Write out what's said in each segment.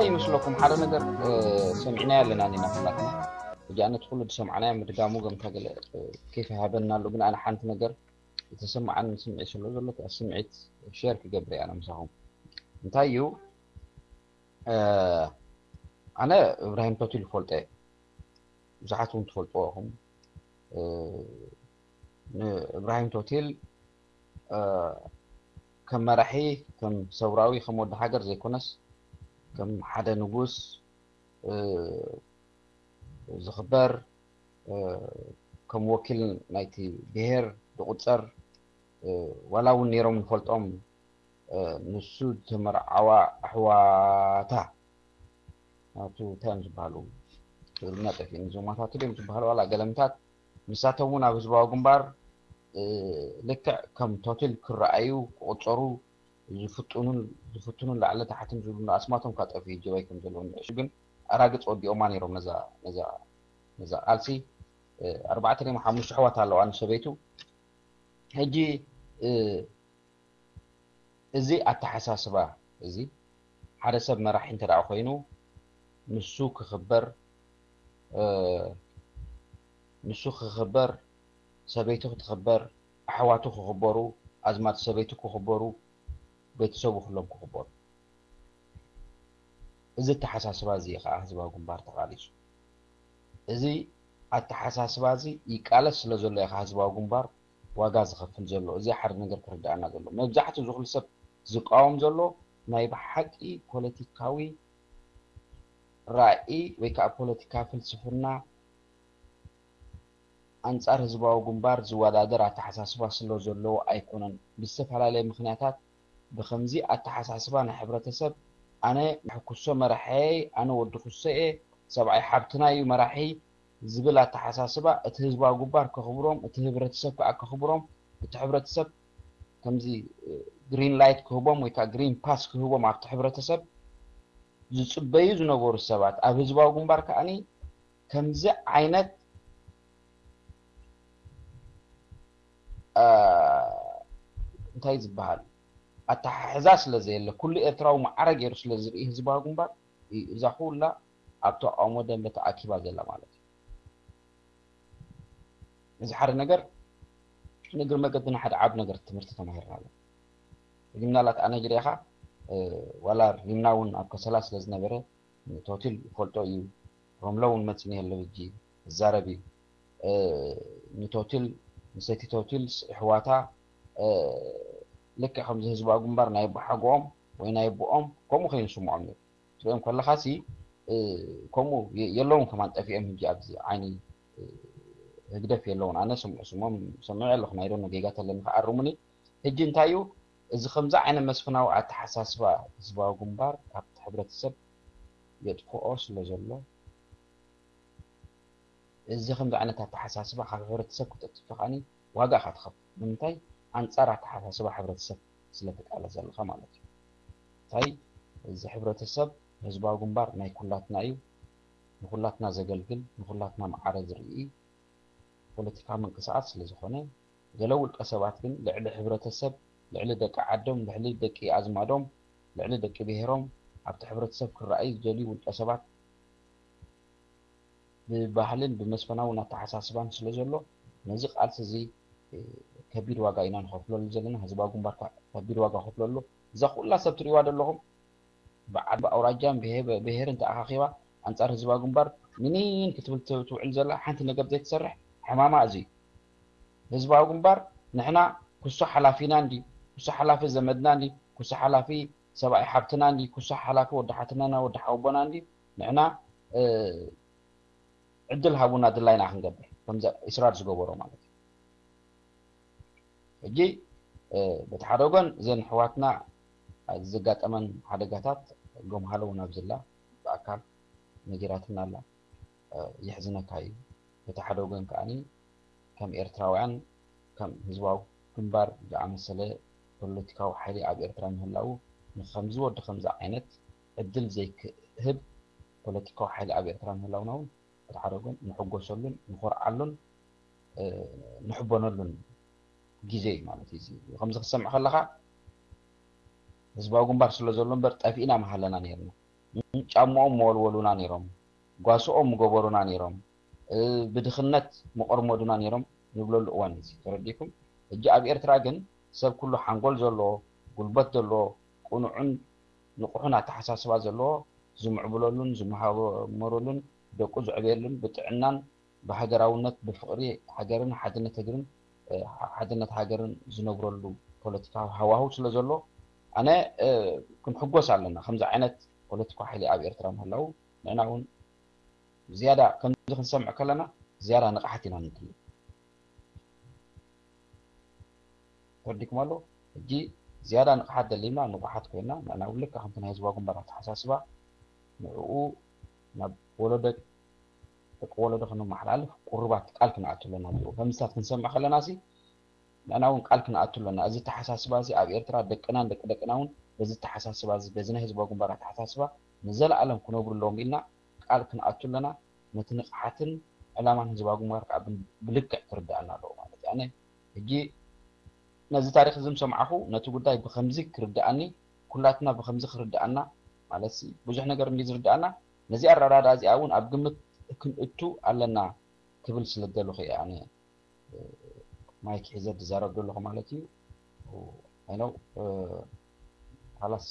ይመስለኩም ሓደ ነገር ሰሚዕናዮ ኣለና ኒና ኩላትና። ሕጂ ኣነ እቲ ኩሉ ዝሰማዕናዮ ምድጋሙ ገምታ ገለ ኬፍ ሃበና ኣሎ፣ ግን ኣነ ሓንቲ ነገር ዝተሰማዓኒ ስምዒት ስለ ዘሎ እታ ስምዒት ሸር ክገብር እየ ኣነ ምሳኹም። እንታይ እዩ? ኣነ እብራሂም ቶቲል ይፈልጦ እየ፣ ብዙሓት እውን ትፈልጥዎ ኢኹም። ንእብራሂም ቶቲል ከም መራሒ፣ ከም ሰውራዊ፣ ከም ወዲ ሃገር ዘይኮነስ ከም ሓደ ንጉስ ዝኽበር፣ ከም ወኪል ናይቲ ብሄር ዝቑጸር፣ ዋላ እውን ነይሮም ንፈልጦም፣ ንሱ ዝተመርዓዋ ኣሕዋታ ናቱ እንታይ እዮም ዝበሃሉ? ትግርኛ ጠፊእኒ። ዞማታቱ ድዮም ዝበሃሉ ዋላ ገለምታት፣ ንሳቶም እውን ኣብ ህዝባዊ ግንባር ልክዕ ከም ቶቲል ክረኣዩ ክቑጸሩ ዝፍትኑን ዝፍትኑን ላዕሊ ታሕትን ዝብሉ ኣስማቶም ካጠፊ ጀባይ ከም ዘለዉ ንእሹ ግን ኣራግጽ ወዲኦማ ነይሮም ነዛ ነዛ ነዛ ቃልሲ። ኣርባዕተ ድዮም ሓሙሽተ ኣሕዋት ኣለዋ ንሰበይቱ። ሕጂ እዚ ኣተሓሳስባ እዚ ሓደ ሰብ መራሒ እንተ ደኣ ኮይኑ ንሱ ክኽበር፣ ንሱ ክኽበር፣ ሰበይቱ ክትኽበር፣ ኣሕዋቱ ክኽበሩ፣ ኣዝማድ ሰበይቱ ክኽበሩ፣ ቤተሰቡ ኩሎም ክኽበሩ። እዚ ኣተሓሳስባ እዚ እዩ ከዓ ህዝባዊ ግንባር ተቓሊሱ። እዚ ኣተሓሳስባ እዚ ይቃለስ ስለ ዘሎ እዩ ከዓ ህዝባዊ ግንባር ዋጋ ዝኸፍል ዘሎ። እዚ ሓደ ነገር ክርዳኣና ዘሎ። መብዛሕትኡ እዚ ኩሉ ሰብ ዝቃወም ዘሎ ናይ ብሓቂ ፖለቲካዊ ራእይ ወይ ከዓ ፖለቲካ ፍልስፍና ኣንጻር ህዝባዊ ግንባር ዝወዳደር ኣተሓሳስባ ስለ ዘለዎ ኣይኮነን። ብዝተፈላለየ ምኽንያታት ብኸምዚ ኣተሓሳስባ ናይ ሕብረተሰብ ኣነ ሕኩሶ መራሐይ፣ ኣነ ወዲ ኩሶ እየ፣ ሰብኣይ ሓብትና እዩ መራሒ ዝብል ኣተሓሳስባ እቲ ህዝባዊ ግንባር ከኽብሮም፣ እቲ ህብረተሰብ ከዓ ከኽብሮም፣ እቲ ሕብረተሰብ ከምዚ ግሪን ላይት ክህቦም ወይ ከዓ ግሪን ፓስ ክህቦም ኣብቲ ሕብረተሰብ ዝጽበዩ ዝነበሩ ሰባት ኣብ ህዝባዊ ግንባር ከዓኒ ከምዚ ዓይነት እንታይ ዝበሃል ኣተሓሕዛ ስለ ዘየለ ኩሉ ኤርትራዊ ማዕረ ገይሩ ስለ ዝርኢ ህዝባዊ ግንባር እዛ ኩላ ኣብ ተቃውሞ ደንበ ተኣኪባ ዘላ ማለት እዩ። እዚ ሓደ ነገር ንእግሪ መገድና ሓደ ዓብ ነገር ትምህርቲ ተማሂርና ኣሎ። ሕጂ ምናልባት ኣነ ጅሪኻ ዋላ ሪምና እውን ኣብ ከሰላ ስለ ዝነበረ ንቶቲል ይፈልጦ እዩ። ሮምሎ እውን መፂኒ ኣሎ ሕጂ ይዛረብ እዩ። ንቶቲል ንሰቲ ቶቲል ኣሕዋታ ልክዕ ከምዚ ህዝባዊ ግንባር ናይ ኣቦሓጎኦም ወይ ናይ ኣቦኦም ከምኡ ኮይኑ ስምዖም ነይሩ። ትሪኦም ከለኻሲ ከምኡ የለውን ከማን ጠፊኦም ሕጂ ኣብዚ ዓይኒ ህግደፍ የለውን። ኣነ ስምዑ ስሞም ሰሚዐ ኣለኹ ናይ ዶነ ጌጋ ተለኒ ክኣርሙኒ። ሕጂ እንታይ እዩ እዚ ከምዚ ዓይነት መስፍናዊ ኣተሓሳስባ ህዝባዊ ግንባር ካብቲ ሕብረተሰብ የጥፍኦ ስለ ዘሎ እዚ ከምዚ ዓይነት ኣተሓሳስባ ካብ ሕብረተሰብ ክተጥፍእ ከዓኒ ዋጋ ኢኻ ትኸፍል። ንምንታይ? ኣንጻር ኣተሓሳስባ ሕብረተሰብ ስለ ትቃለስ ዘለኻ ማለት እዩ። እንታይ? እዚ ሕብረተሰብ ህዝባዊ ግንባር ናይ ኩላትና እዩ። ንኹላትና ዘገልግል፣ ንኹላትና ማዕረ ዝርኢ ፖለቲካዊ ምንቅስቓስ ስለ ዝኾነ ገለ ውልቀ ሰባት ግን ልዕሊ ሕብረተሰብ፣ ልዕሊ ደቂ ዓዶም፣ ልዕሊ ደቂ ኣዝማዶም፣ ልዕሊ ደቂ ብሄሮም ኣብቲ ሕብረተሰብ ክረኣዩ ዝደልዩ ውልቀ ሰባት ብባህልን ብመስፈናውን ኣተሓሳስባን ስለ ዘሎ ነዚ ቃልሲ እዚ ከቢድ ዋጋ ኢና ንኸፍለሉ ዘለና። ህዝባዊ ግንባር ከቢድ ዋጋ ከፍለሉ እዛ ኩላ ሰብ ትሪእዋ ዘለኹም ብዓድ ብኣውራጃን ብሄርን ተኣኻኺባ ኣንጻር ህዝባዊ ግንባር ምኒን ክትብል ትውዕል ዘላ ሓንቲ ነገር ዘይትሰርሕ ሕማማ እዚ ህዝባዊ ግንባር ንሕና ኩሶ ሓላፊና እንዲ ኩሶ ሓላፊ ዘመድና እንዲ ኩሶ ሓላፊ ሰብኣይ ሓብትና እንዲ ኩሶ ሓላፊ ወዲ ሓትናና ወዲ ሓወቦና እንዲ ንሕና ዕድል ሃቡና ድላይና ክንገብር ከምዚ ኢስራድ ዝገበሮ ማለት እዩ። ሕጂ በቲ ሓደ ወገን እዘን ኣሕዋትና ዘጋጠመን ሓደጋታት ጎምሃሎ እውን ኣብዝላ ብኣካል ነጊራትና ኣላ። የሕዝነካ እዩ። በቲ ሓደ ወገን ከዓኒ ከም ኤርትራውያን ከም ህዝባዊ ግንባር ዝኣመሰለ ፖለቲካዊ ሓይሊ ኣብ ኤርትራ ምህላዉ ንከምዚ ወዲ ከምዚ ዓይነት ዕድል ዘይክህብ ፖለቲካዊ ሓይሊ ኣብ ኤርትራ ምህላውና እውን በቲ ሓደ ወገን ንሕጎሰሉን ንኾርዓሉን ንሕበነሉን ግዜ እዩ ማለት እዩ። ከምዚ ክትሰምዕ ከለኻ ህዝባዊ ግንባር ስለ ዘሎ እምበር ጠፊእና ምሃለና ነይርና። ጫምኦም መወልወሉና ነይሮም፣ ጓስኦም ምገበሩና ነይሮም፣ ብድኽነት ምቐርመዱና ነይሮም ንብለሉ እዋን እዩ ተረዲኩም። ሕጂ ኣብ ኤርትራ ግን ሰብ ኩሉ ሓንጎል ዘለዎ፣ ጉልበት ዘለዎ፣ ቅኑዕን ንቑሕን ኣተሓሳስባ ዘለዎ፣ ዝምዕብለሉን ዝመሃመረሉን፣ ደቁ ዘዕብየሉን፣ ብጥዕናን ብሃገራውነት፣ ብፍቕሪ ሃገርን ሓድነት ህግርን ሓድነት ሃገርን ዝነብረሉ ፖለቲካዊ ሃዋህው ስለ ዘሎ፣ ኣነ ክንሕጎስ ኣለና። ከምዚ ዓይነት ፖለቲካዊ ሓይሊ ኣብ ኤርትራ ምህላው ንዕና እውን ዝያዳ ከምዚ ክንሰምዕ ከለና ዝያዳ ንቕሓት ኢና ንድሊ። ተረዲኩም ኣሎ። ሕጂ ዝያዳ ንቕሓት ደሊና ንቑሓት ኮይና ንዕና እውን ልክዕ ከምቲ ናይ ህዝባዊ ግንባር ኣተሓሳስባ ንዕኡ ናብ ወለዶ ደቂ ወለዶ ክንመሓላልፍ ቁሩባት ቃል ክንኣቱ ኣለና። ከምዚታት ክንሰምዕ ከለና ሲ ንዕና እውን ቃል ክንኣቱ ኣለና። እዚ ተሓሳስባ እዚ ኣብ ኤርትራ ደቅናን ደቂ ደቅና እውን በዚ ተሓሳስባ እዚ በዚ ናይ ህዝባዊ ግንባር ኣተሓሳስባ ንዘለኣለም ክነብሩ ኣለዎም ኢልና ቃል ክንኣቱ ኣለና። ነቲ ንቕሓትን ዕላማን ህዝባዊ ግንባር ከዓ ብልክዕ ክርዳኣና ኣለዎ ማለት እዩ። ኣነ ሕጂ ነዚ ታሪክ እዚ ምስ ሰማዕኹ ነቲ ጉዳይ ብከምዚ ክርዳኣኒ፣ ኩላትና ብከምዚ ክርዳኣና ማለት ብዙሕ ነገር እንዲ ዝርዳኣና፣ ነዚ ኣረዳዳ እዚኣ እውን ኣብ ግምት ክንእቱ ኣለና ክብል ስለ ደለኹ እየ ኣነ ማይክ ሒዘ ዝዛረብ ዘለኹ ማለት እዩ። I know ካላስ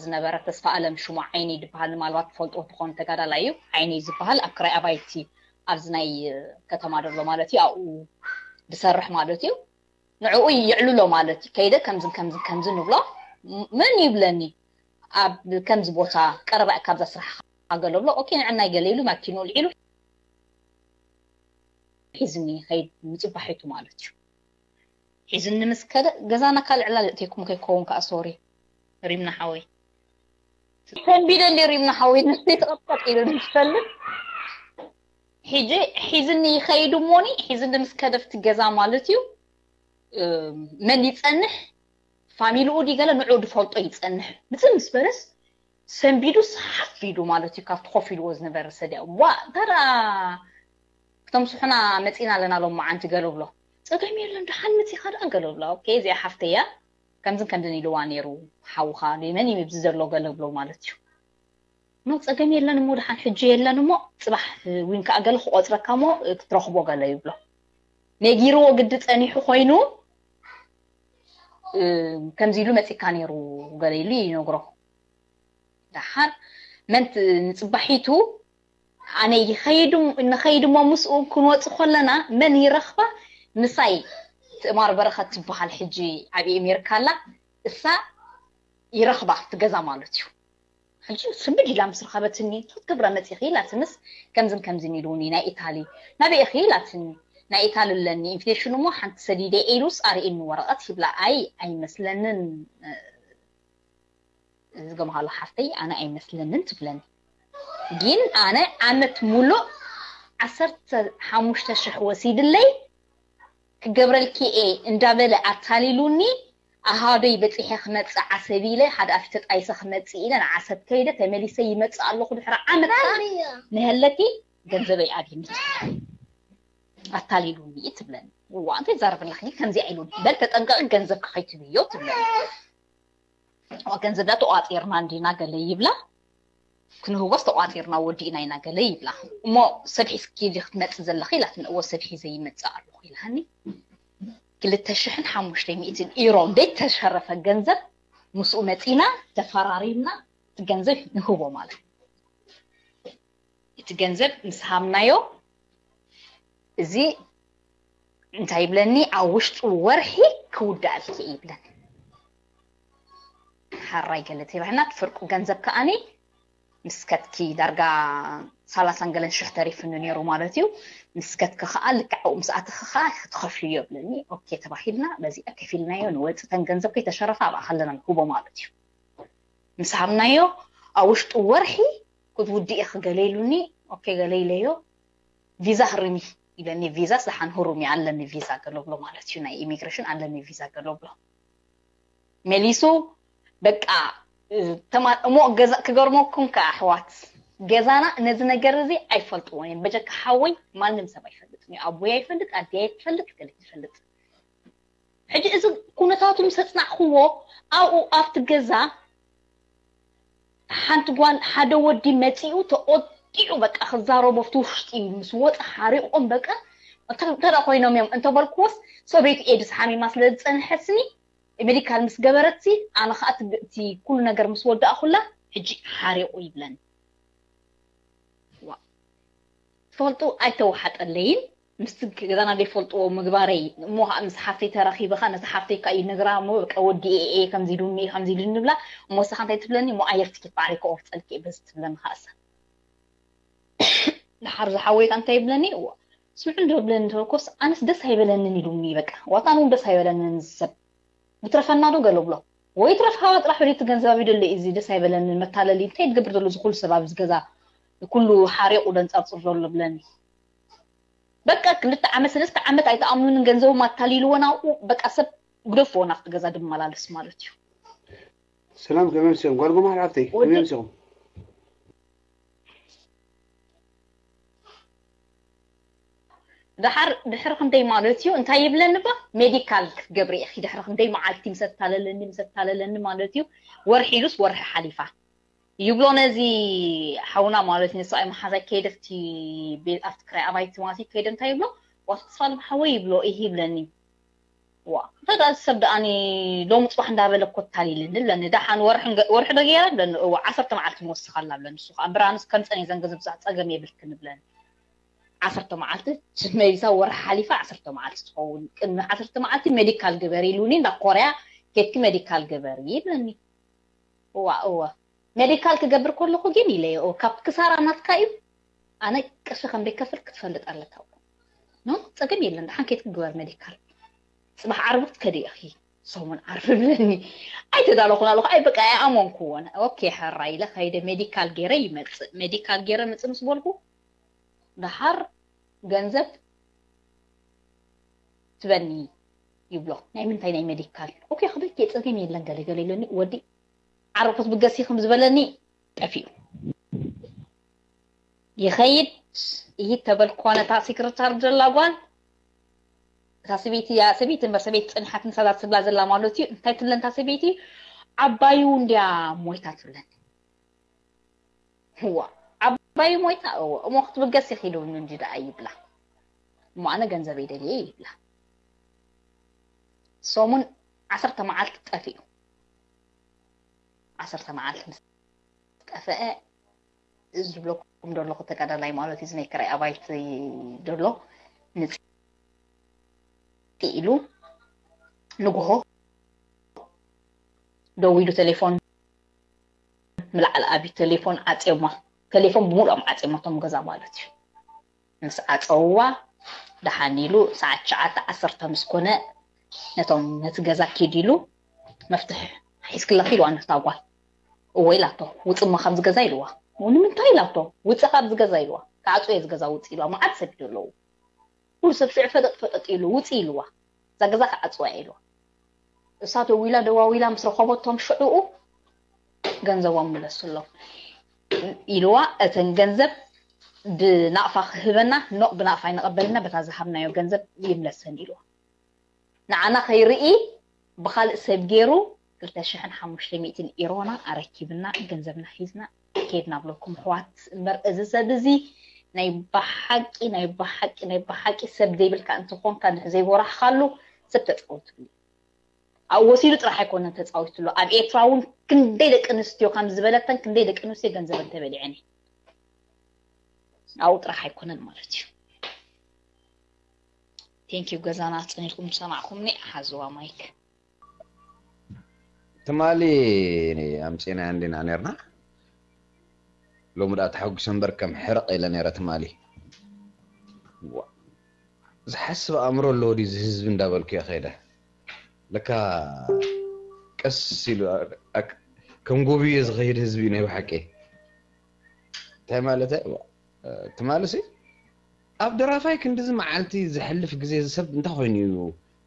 ዝነበረ ተስፋ ኣለም ሽሙ ዓይኒ ዝበሃል ምናልባት ትፈልጥዎ ትኾኑ ተጋዳላይ እዩ። ዓይኒ ዝበሃል ኣብ ክራይ ኣባይቲ ኣብዚ ናይ ከተማ ዘሎ ማለት እዩ ኣብኡ ዝሰርሕ ማለት እዩ። ንዕኡ ይዕልሎ ማለት እዩ። ከይደ ከምዝን ከምዝን ከምዝን ንብሎ ምን ይብለኒ ኣብ ከምዚ ቦታ ቀረባ ካብዛ ስራሕ ገለ ብሎ ኦኬ ንዕናይ ገለ ኢሉ ማኪኑ ልዒሉ ሒዝኒ ከይድ ምፅባሒቱ ማለት እዩ። ሒዝኒ ምስ ከደ ገዛና ካልእ ዕላል እተይኩም ከይከውን ከዓ ሶሪ ሪምና ሓወይ ሰንቢደ እንደ ሪምና ሓወይ ንስቲ ተቐጥቀጥ ኢሉ ንፈልጥ ሒጂ ሒዝኒ ይኸይድ እሞኒ ሒዝኒ ምስ ከደፍቲ ገዛ ማለት እዩ መን ይፀንሕ ፋሚሊኡ ዲ ገለ ንዑ ድፈልጦ ይፀንሕ ምፅእ ምስ በለስ ሰንቢዱ ሓፍ ኢሉ ማለት እዩ ካብቲ ኮፍ ኢልዎ ዝነበረ ሰዲያ ዋ እንታ ደኣ ክተምስሑና መፂና ኣለና ሎም መዓንቲ ገለ ብሎ ፀገም የለን ደሓን መፂኻ ደኣ ገለ ብሎ ኦኬ እዚኣ ሓፍተያ ከምዝን ከምዝን ኢልዋ ነይሩ ሓውኻ መን እዩ ኣብዚ ዘሎ ገለ ብሎ ማለት እዩ ኖ ፀገም የለን እሞ ደሓን ሕጂ የለን እሞ ፅባሕ ዊን ከዓ ገለ ክቆፅረካ እሞ ክትረኽቦ ገለ ይብሎ ነጊርዎ ግዲ ፀኒሑ ኮይኑ ከምዚ ኢሉ መፂካ ነይሩ ገለ ኢሉ ይነግሮ ደሓር መን ንፅባሒቱ ኣነ ይኸይድ ንኸይድ እሞ ምስኡ ክንወፅ ከለና መን ይረኽባ ምሳይ ትእማር በረኸት ትበሃል ሕጂ ኣብ ኤሜሪካ ኣላ እሳ ይረኽባ ትገዛ ማለት እዩ ሕጂ ስምድ ኢላ ምስ ረኸበትኒ ክትገብረ መፂኺ ኢላትንስ ከምዝን ከምዝን ኢልውኒ ናይ ኢታሊ ናበይ ኢኺ ኢላትኒ ናይ ኢታሊ ኣለኒ ኢንፌሽን እሞ ሓንቲ ሰዲደ ኢሉስ ኣርእኒ ወረቐት ይብላ ኣይ ኣይመስለንን ዝገምሃሉ ሓፍተይ ኣነ ኣይመስለንን ትብለኒ ግን ኣነ ዓመት ሙሉእ ዓሰርተ ሓሙሽተ ሽሕ ወሲድለይ ክገብረልኪ እየ እንዳበለ ኣታሊሉኒ ኣሃደይ በፂሐ ክመፅእ ዓሰብ ኢለ ሓደ ኣፊ ተጣይሰ ክመፅእ ኢለ ንዓሰብ ከይደ ተመሊሰ ይመፅእ ኣለኹ ድሕሪ ዓመት ንህለኪ ገንዘበይ ኣግኒ ኣታሊሉኒ ትብለኒ እዋ እንታይ ዛረብለኺ ከምዚኣ ኢሉኒ በል ተጠንቀቂ ገንዘብ ከኸይትብዮ ትብለኒ ገንዘብ ዳ ተቋፂርና እንዲና ገለ ይብላ ክንህቦስ ተቋፂርና ወዲእና ኢና ገለ ይብላ እሞ ሰብ ሒዝኪ ዲ ክትመፂ ዘለኺ ኢላትኒ እዎ ሰብ ሒዘ ይመፅእ ኣለኹ ኢልሃኒ ክልተ ሽሕን ሓሙሽተ ሚእትን ኢሮ ዘይተሸረፈ ገንዘብ ምስኡ መፂና ተፈራሪምና እቲ ገንዘብ ንህቦ ማለት እዩ እቲ ገንዘብ ምስ ሃብናዮ እዚ እንታይ ይብለኒ ኣብ ውሽጢ ወርሒ ክውዳእልኪ ይብለኒ ሓራይ ገለ ተባህና ፍርቁ ገንዘብ ከኣኒ ምስ ከትኪ ዳርጋ ሰላሳን ገለን ሽሕ ተሪፍኒ ነይሩ ማለት እዩ ምስ ከትኪ ከዓ ልክዓኡ ምስ ኣተኺ ከዓ ክትኸፍልዮ ይብለኒ ኦኬ ተባሂልና በዚኣ ከፊልናዮ ንወፅተን ገንዘብ ከይተሸረፈ ኣብኣ ከለና ንህቦ ማለት እዩ ምስ ሃብናዮ ኣብ ውሽጢ ወርሒ ክትውድእ ኢኺ ገለ ኢሉኒ ኦኬ ገለ ኢለዮ ቪዛ ህርሚ ኢለኒ ቪዛ ስሓን ህሩሚ ኣለኒ ቪዛ ገለ ብሎ ማለት እዩ ናይ ኢሚግሬሽን ኣለኒ ቪዛ ገለ ብሎ መሊሱ በቃ እሞ ገዛ ክገርመኩም ከዓ ኣሕዋት ገዛና ነዚ ነገር እዚ ኣይፈልጥዎን እዮም በጀካ ሓወይ ማንም ሰብ ኣይፈልጥን እዩ ኣቦይ ኣይፈልጥ ኣደይ ኣይትፈልጥ ገለ ትፈልጥ ሕጂ እዚ ኩነታቱ ምስ ኣፅናዕክዎ ኣብኡ ኣብቲ ገዛ ሓንቲ ጓል ሓደ ወዲ መፂኡ ተቆጢዑ በቃ ክዛረቦ ኣብቲ ውሽጢ ምስ ወፀ ሓሪቆም በቃ እንተ- እንተ ኮይኖም እዮም እንተበልኩዎስ ሰበይቱ ኤድስ ሓሚማ ስለ ዝፀንሐትኒ ሜዲካል ምስ ገበረትሲ ኣነ ከዓ እቲ እቲ ኩሉ ነገር ምስ ወዳእኩላ ሕጂ ሓሪቁ ይብለኒ። ዋ፣ ትፈልጡ ኣይተወሓጠለይን ምስቲ ገዛና ዘይፈልጥዎ ምግባረይ እሞ ከዓ ምስ ሓፍተይ ተራኺበ ከዓ ነቲ ሓፍተይ ከዓ ይነግራ እሞ በቃ ወዲ ኤ ከምዚ ኢሉኒ ከምዚ ኢሉኒ ንብላ እሞ ንስኻ እንታይ ትብለኒ እሞ ኣየር ትኬት ባዕለይ ክቆርፀልኪ እየ በዚ ትብለኒ ከዓ እሳ ድሓር ዝሓወይ ከዓ እንታይ ይብለኒ እዋ ስምዑ እንዶ ብለኒ ተበኮስ ኣነስ ደስ ኣይበለንን ኢሉኒ በቃ ዋታ ኣነ እውን ደስ ኣይበለንን እዚ ሰብ ይትረፈና ዶ ገለ ብሎ ወይ ይትረፍ ሃባ ጥራሕ በሊ እቲ ገንዘብ ኣበይ ደሎ እዩ እዚ ደስ ኣይበለንን መታለሊ እንታይ ትገብር ዘሎ እዚ ኩሉ ሰብ ኣብዚ ገዛ ኩሉ ሓሪቑ ደንፀርፅር ዘሎ ብለኒ በቃ ክልተ ዓመት ሰለስተ ዓመት ኣይተኣምኑንን ገንዘቦም ኣታሊልዎ ናብኡ በቃ ሰብ ግደፍዎ ናብቲ ገዛ ድመላለስ ማለት እዩ ሰላም ከመይ ኣምሲኹም ጓል ጎማሕር ሓፍተይ ከመይ ኣምሲኹም ድሓር ድሕሪ ክንደይ ማለት እዩ እንታይ ይብለኒ ባ ሜዲካል ክትገብሪ ኢኺ ድሕሪ ክንደይ መዓልቲ ምስ ኣታለለኒ ምስ ኣታለለኒ ማለት እዩ ወርሒ ኢሉስ ወርሒ ሓሊፋ ይብሎ ነዚ ሓውና ማለት ንስኣይ መሓዛይ ከይደ ኣብቲ ቤት ኣብቲ ክራይ ኣባይቲ ማለት እዩ ከይደ እንታይ ይብሎ ዋታ ተስፋ ልብሓወይ ይብሎ ኢሂ ይብለኒ ዋ እንታይ ደኣ ሰብ ደኣኒ ሎሚ ፅባሕ እንዳበለ ኮታሊልኒ ኣለኒ ደሓን ወርሒ እንገ- ወርሒ ዶ ገይረ ኣለኒ እዋ ዓሰርተ መዓልቲ ንወስኻላ ኣለኒ ንሱ ከዓ ብራንስ ከምፀን እየ ዘንገዘብ ብዙሕ ፀገም የብልክን ብለኒ ዓሰርተ መዓልቲ መሊሳ ወርሒ ሓሊፋ ዓሰርተ መዓልቲ ትኸውን ቅድሚ ዓሰርተ መዓልቲ ሜዲካል ግበሪ ኢሉኒ እንዳ ኮርያ ኬድኪ ሜዲካል ግበሪ ይብለኒ እዋ እወ ሜዲካል ክገብር ከለኹ ግን ኢለዮ ካብ ክሳራ ናትካ እዩ ኣነ ቅርሺ ከም ደይከፍል ክትፈልጥ ኣለካ ኖ ፀገም የለን ደሓን ኬድኪ ግበር ሜዲካል ፅባሕ ዓርቢ ክትከዲ ኢኺ ሰሙን ዓርቢ ብለኒ ኣይተዳለኹን ኣለኹ ኣይ በቃ ኣይኣመንኩዎን ኦኬ ሕራ ኢለ ከይደ ሜዲካል ገይረ ይመፅእ ሜዲካል ገይረ ምፅእ ምስ በልኩ ደሓር ገንዘብ ትበኒ ይብሎ ናይ ምንታይ ናይ ሜዲካል ኦኬ ክበኪ ፀገም የለን ገለገለ ኢለኒ ወዲ ዓርቢ ክትብገሲ ከም ዝበለኒ ጠፊኡ ይኸይድ ይሂድ ተበልኳ ነታ ሴክረታር ዘላ ጓል እታ ሰበይቲ እያ ሰበይቲ እምበር ሰበይቲ ፀኒሓት ንሳዛ ትብላ ዘላ ማለት እዩ እንታይ ትብለን እታ ሰበይቲ ዓባዩ እንድያ ሞይታ ትብለን እዋ ዓባዩ ሞይታ እዎ እሞ ክትብገስ ይኺዱ እንጂ ደኣ ይብላ እሞ ኣነ ገንዘበይ ደልየ ይብላ ሰሙን ዓሰርተ መዓልቲ ጠፊኡ ዓሰርተ መዓልቲ ምስ ጠፍአ እዚ ዝብለኩም ዘለኹ ተጋዳላይ ማለት እዩ ናይ ክራይ ኣባይቲ ዘሎ ንፅእ ኢሉ ንግሆ ደዊሉ ቴሌፎን ምልዓል ኣብዩ ቴሌፎን ዓፅዮማ ቴሌፎን ብምሉኦም ዓፅዮማ እቶም ገዛ ማለት እዩ ምስ ዓፀውዋ ደሓን ኢሉ ሰዓት ትሽዓተ ዓሰርተ ምስ ኮነ ነቶም ነቲ ገዛ ኪድ ኢሉ መፍትሕ ሒዝክለኺ ኢልዋ ነታ ጓል እወ ኢላቶ ውፅማ ካብዚ ገዛ ኢልዋ ንምንታይ ኢላቶ ውፂ ካብዚ ገዛ ኢልዋ ክዓፅዎ እየ ዝገዛ ውፂ ኢልዋ መዓት ሰብ እዩ ዘለዉ ኩሉ ሰብ ሽዑ ፈጠጥ ፈጠጥ ኢሉ ውፂ ኢልዋ እዛ ገዛ ክዓፅዋ እየ ኢልዋ እሳ ደዊላ ደዋዊላ ምስ ረኸበቶም ሽዑኡ ገንዘቦም ምለሱሎም ኢልዋ እተን ገንዘብ ብናቕፋ ክህበና ኖቕ ብናቕፋ ይንቐበልና በታ ዝሃብናዮ ገንዘብ ይምለሰን ኢልዋ ንዓና ከይርኢ ብኻልእ ሰብ ገይሩ ክልተ ሽሕን ሓሙሽተ ሚእትን ኢሮና ኣረኪብና ገንዘብና ሒዝና ከይድና ብለኩም ኣሕዋት እምበር እዚ ሰብ እዚ ናይ ብሓቂ ናይ ብሓቂ ናይ ብሓቂ ሰብ ዘይብልካ እንተኾንካ ንሕ ዘይጎራሕካሉ ሰብ ተፃወትሉ ኣብኡ ወሲዱ ጥራሕ ኣይኮነን ተፃዊትሉ ኣብ ኤርትራ እውን ክንደይ ደቂ ኣንስትዮ ከም ዝበለተን ክንደይ ደቂ ኣንስትዮ ገንዘበን ተበሊዐን ኣብኡ ጥራሕ ኣይኮነን ማለት እዩ ቴንኪው ገዛና ኣፅኒልኩም ዝሰማዕኩምኒ ሓዝዋ ማይክ ትማሊ ኣምፂናያ እንዲና ነርና ሎሚ ዳ ተሓጒሰ እምበር ከም ሕርቕ ኢለ ነረ ትማሊ ዝሓስብ ኣእምሮ ኣለዎ ድዩ እዚ ህዝቢ እንዳበልኩ እየ ከይደ ለካ ቀስ ኢሉ ከም ጎብየ ዝኸይድ ህዝቢ እዩ ናይ ብሓቂ እንታይ ማለት ትማልሲ ኣብ ደራፋይ ክንድዚ መዓልቲ ዘሕልፍ ግዜ ሰብ እንታይ ኮይኑ እዩ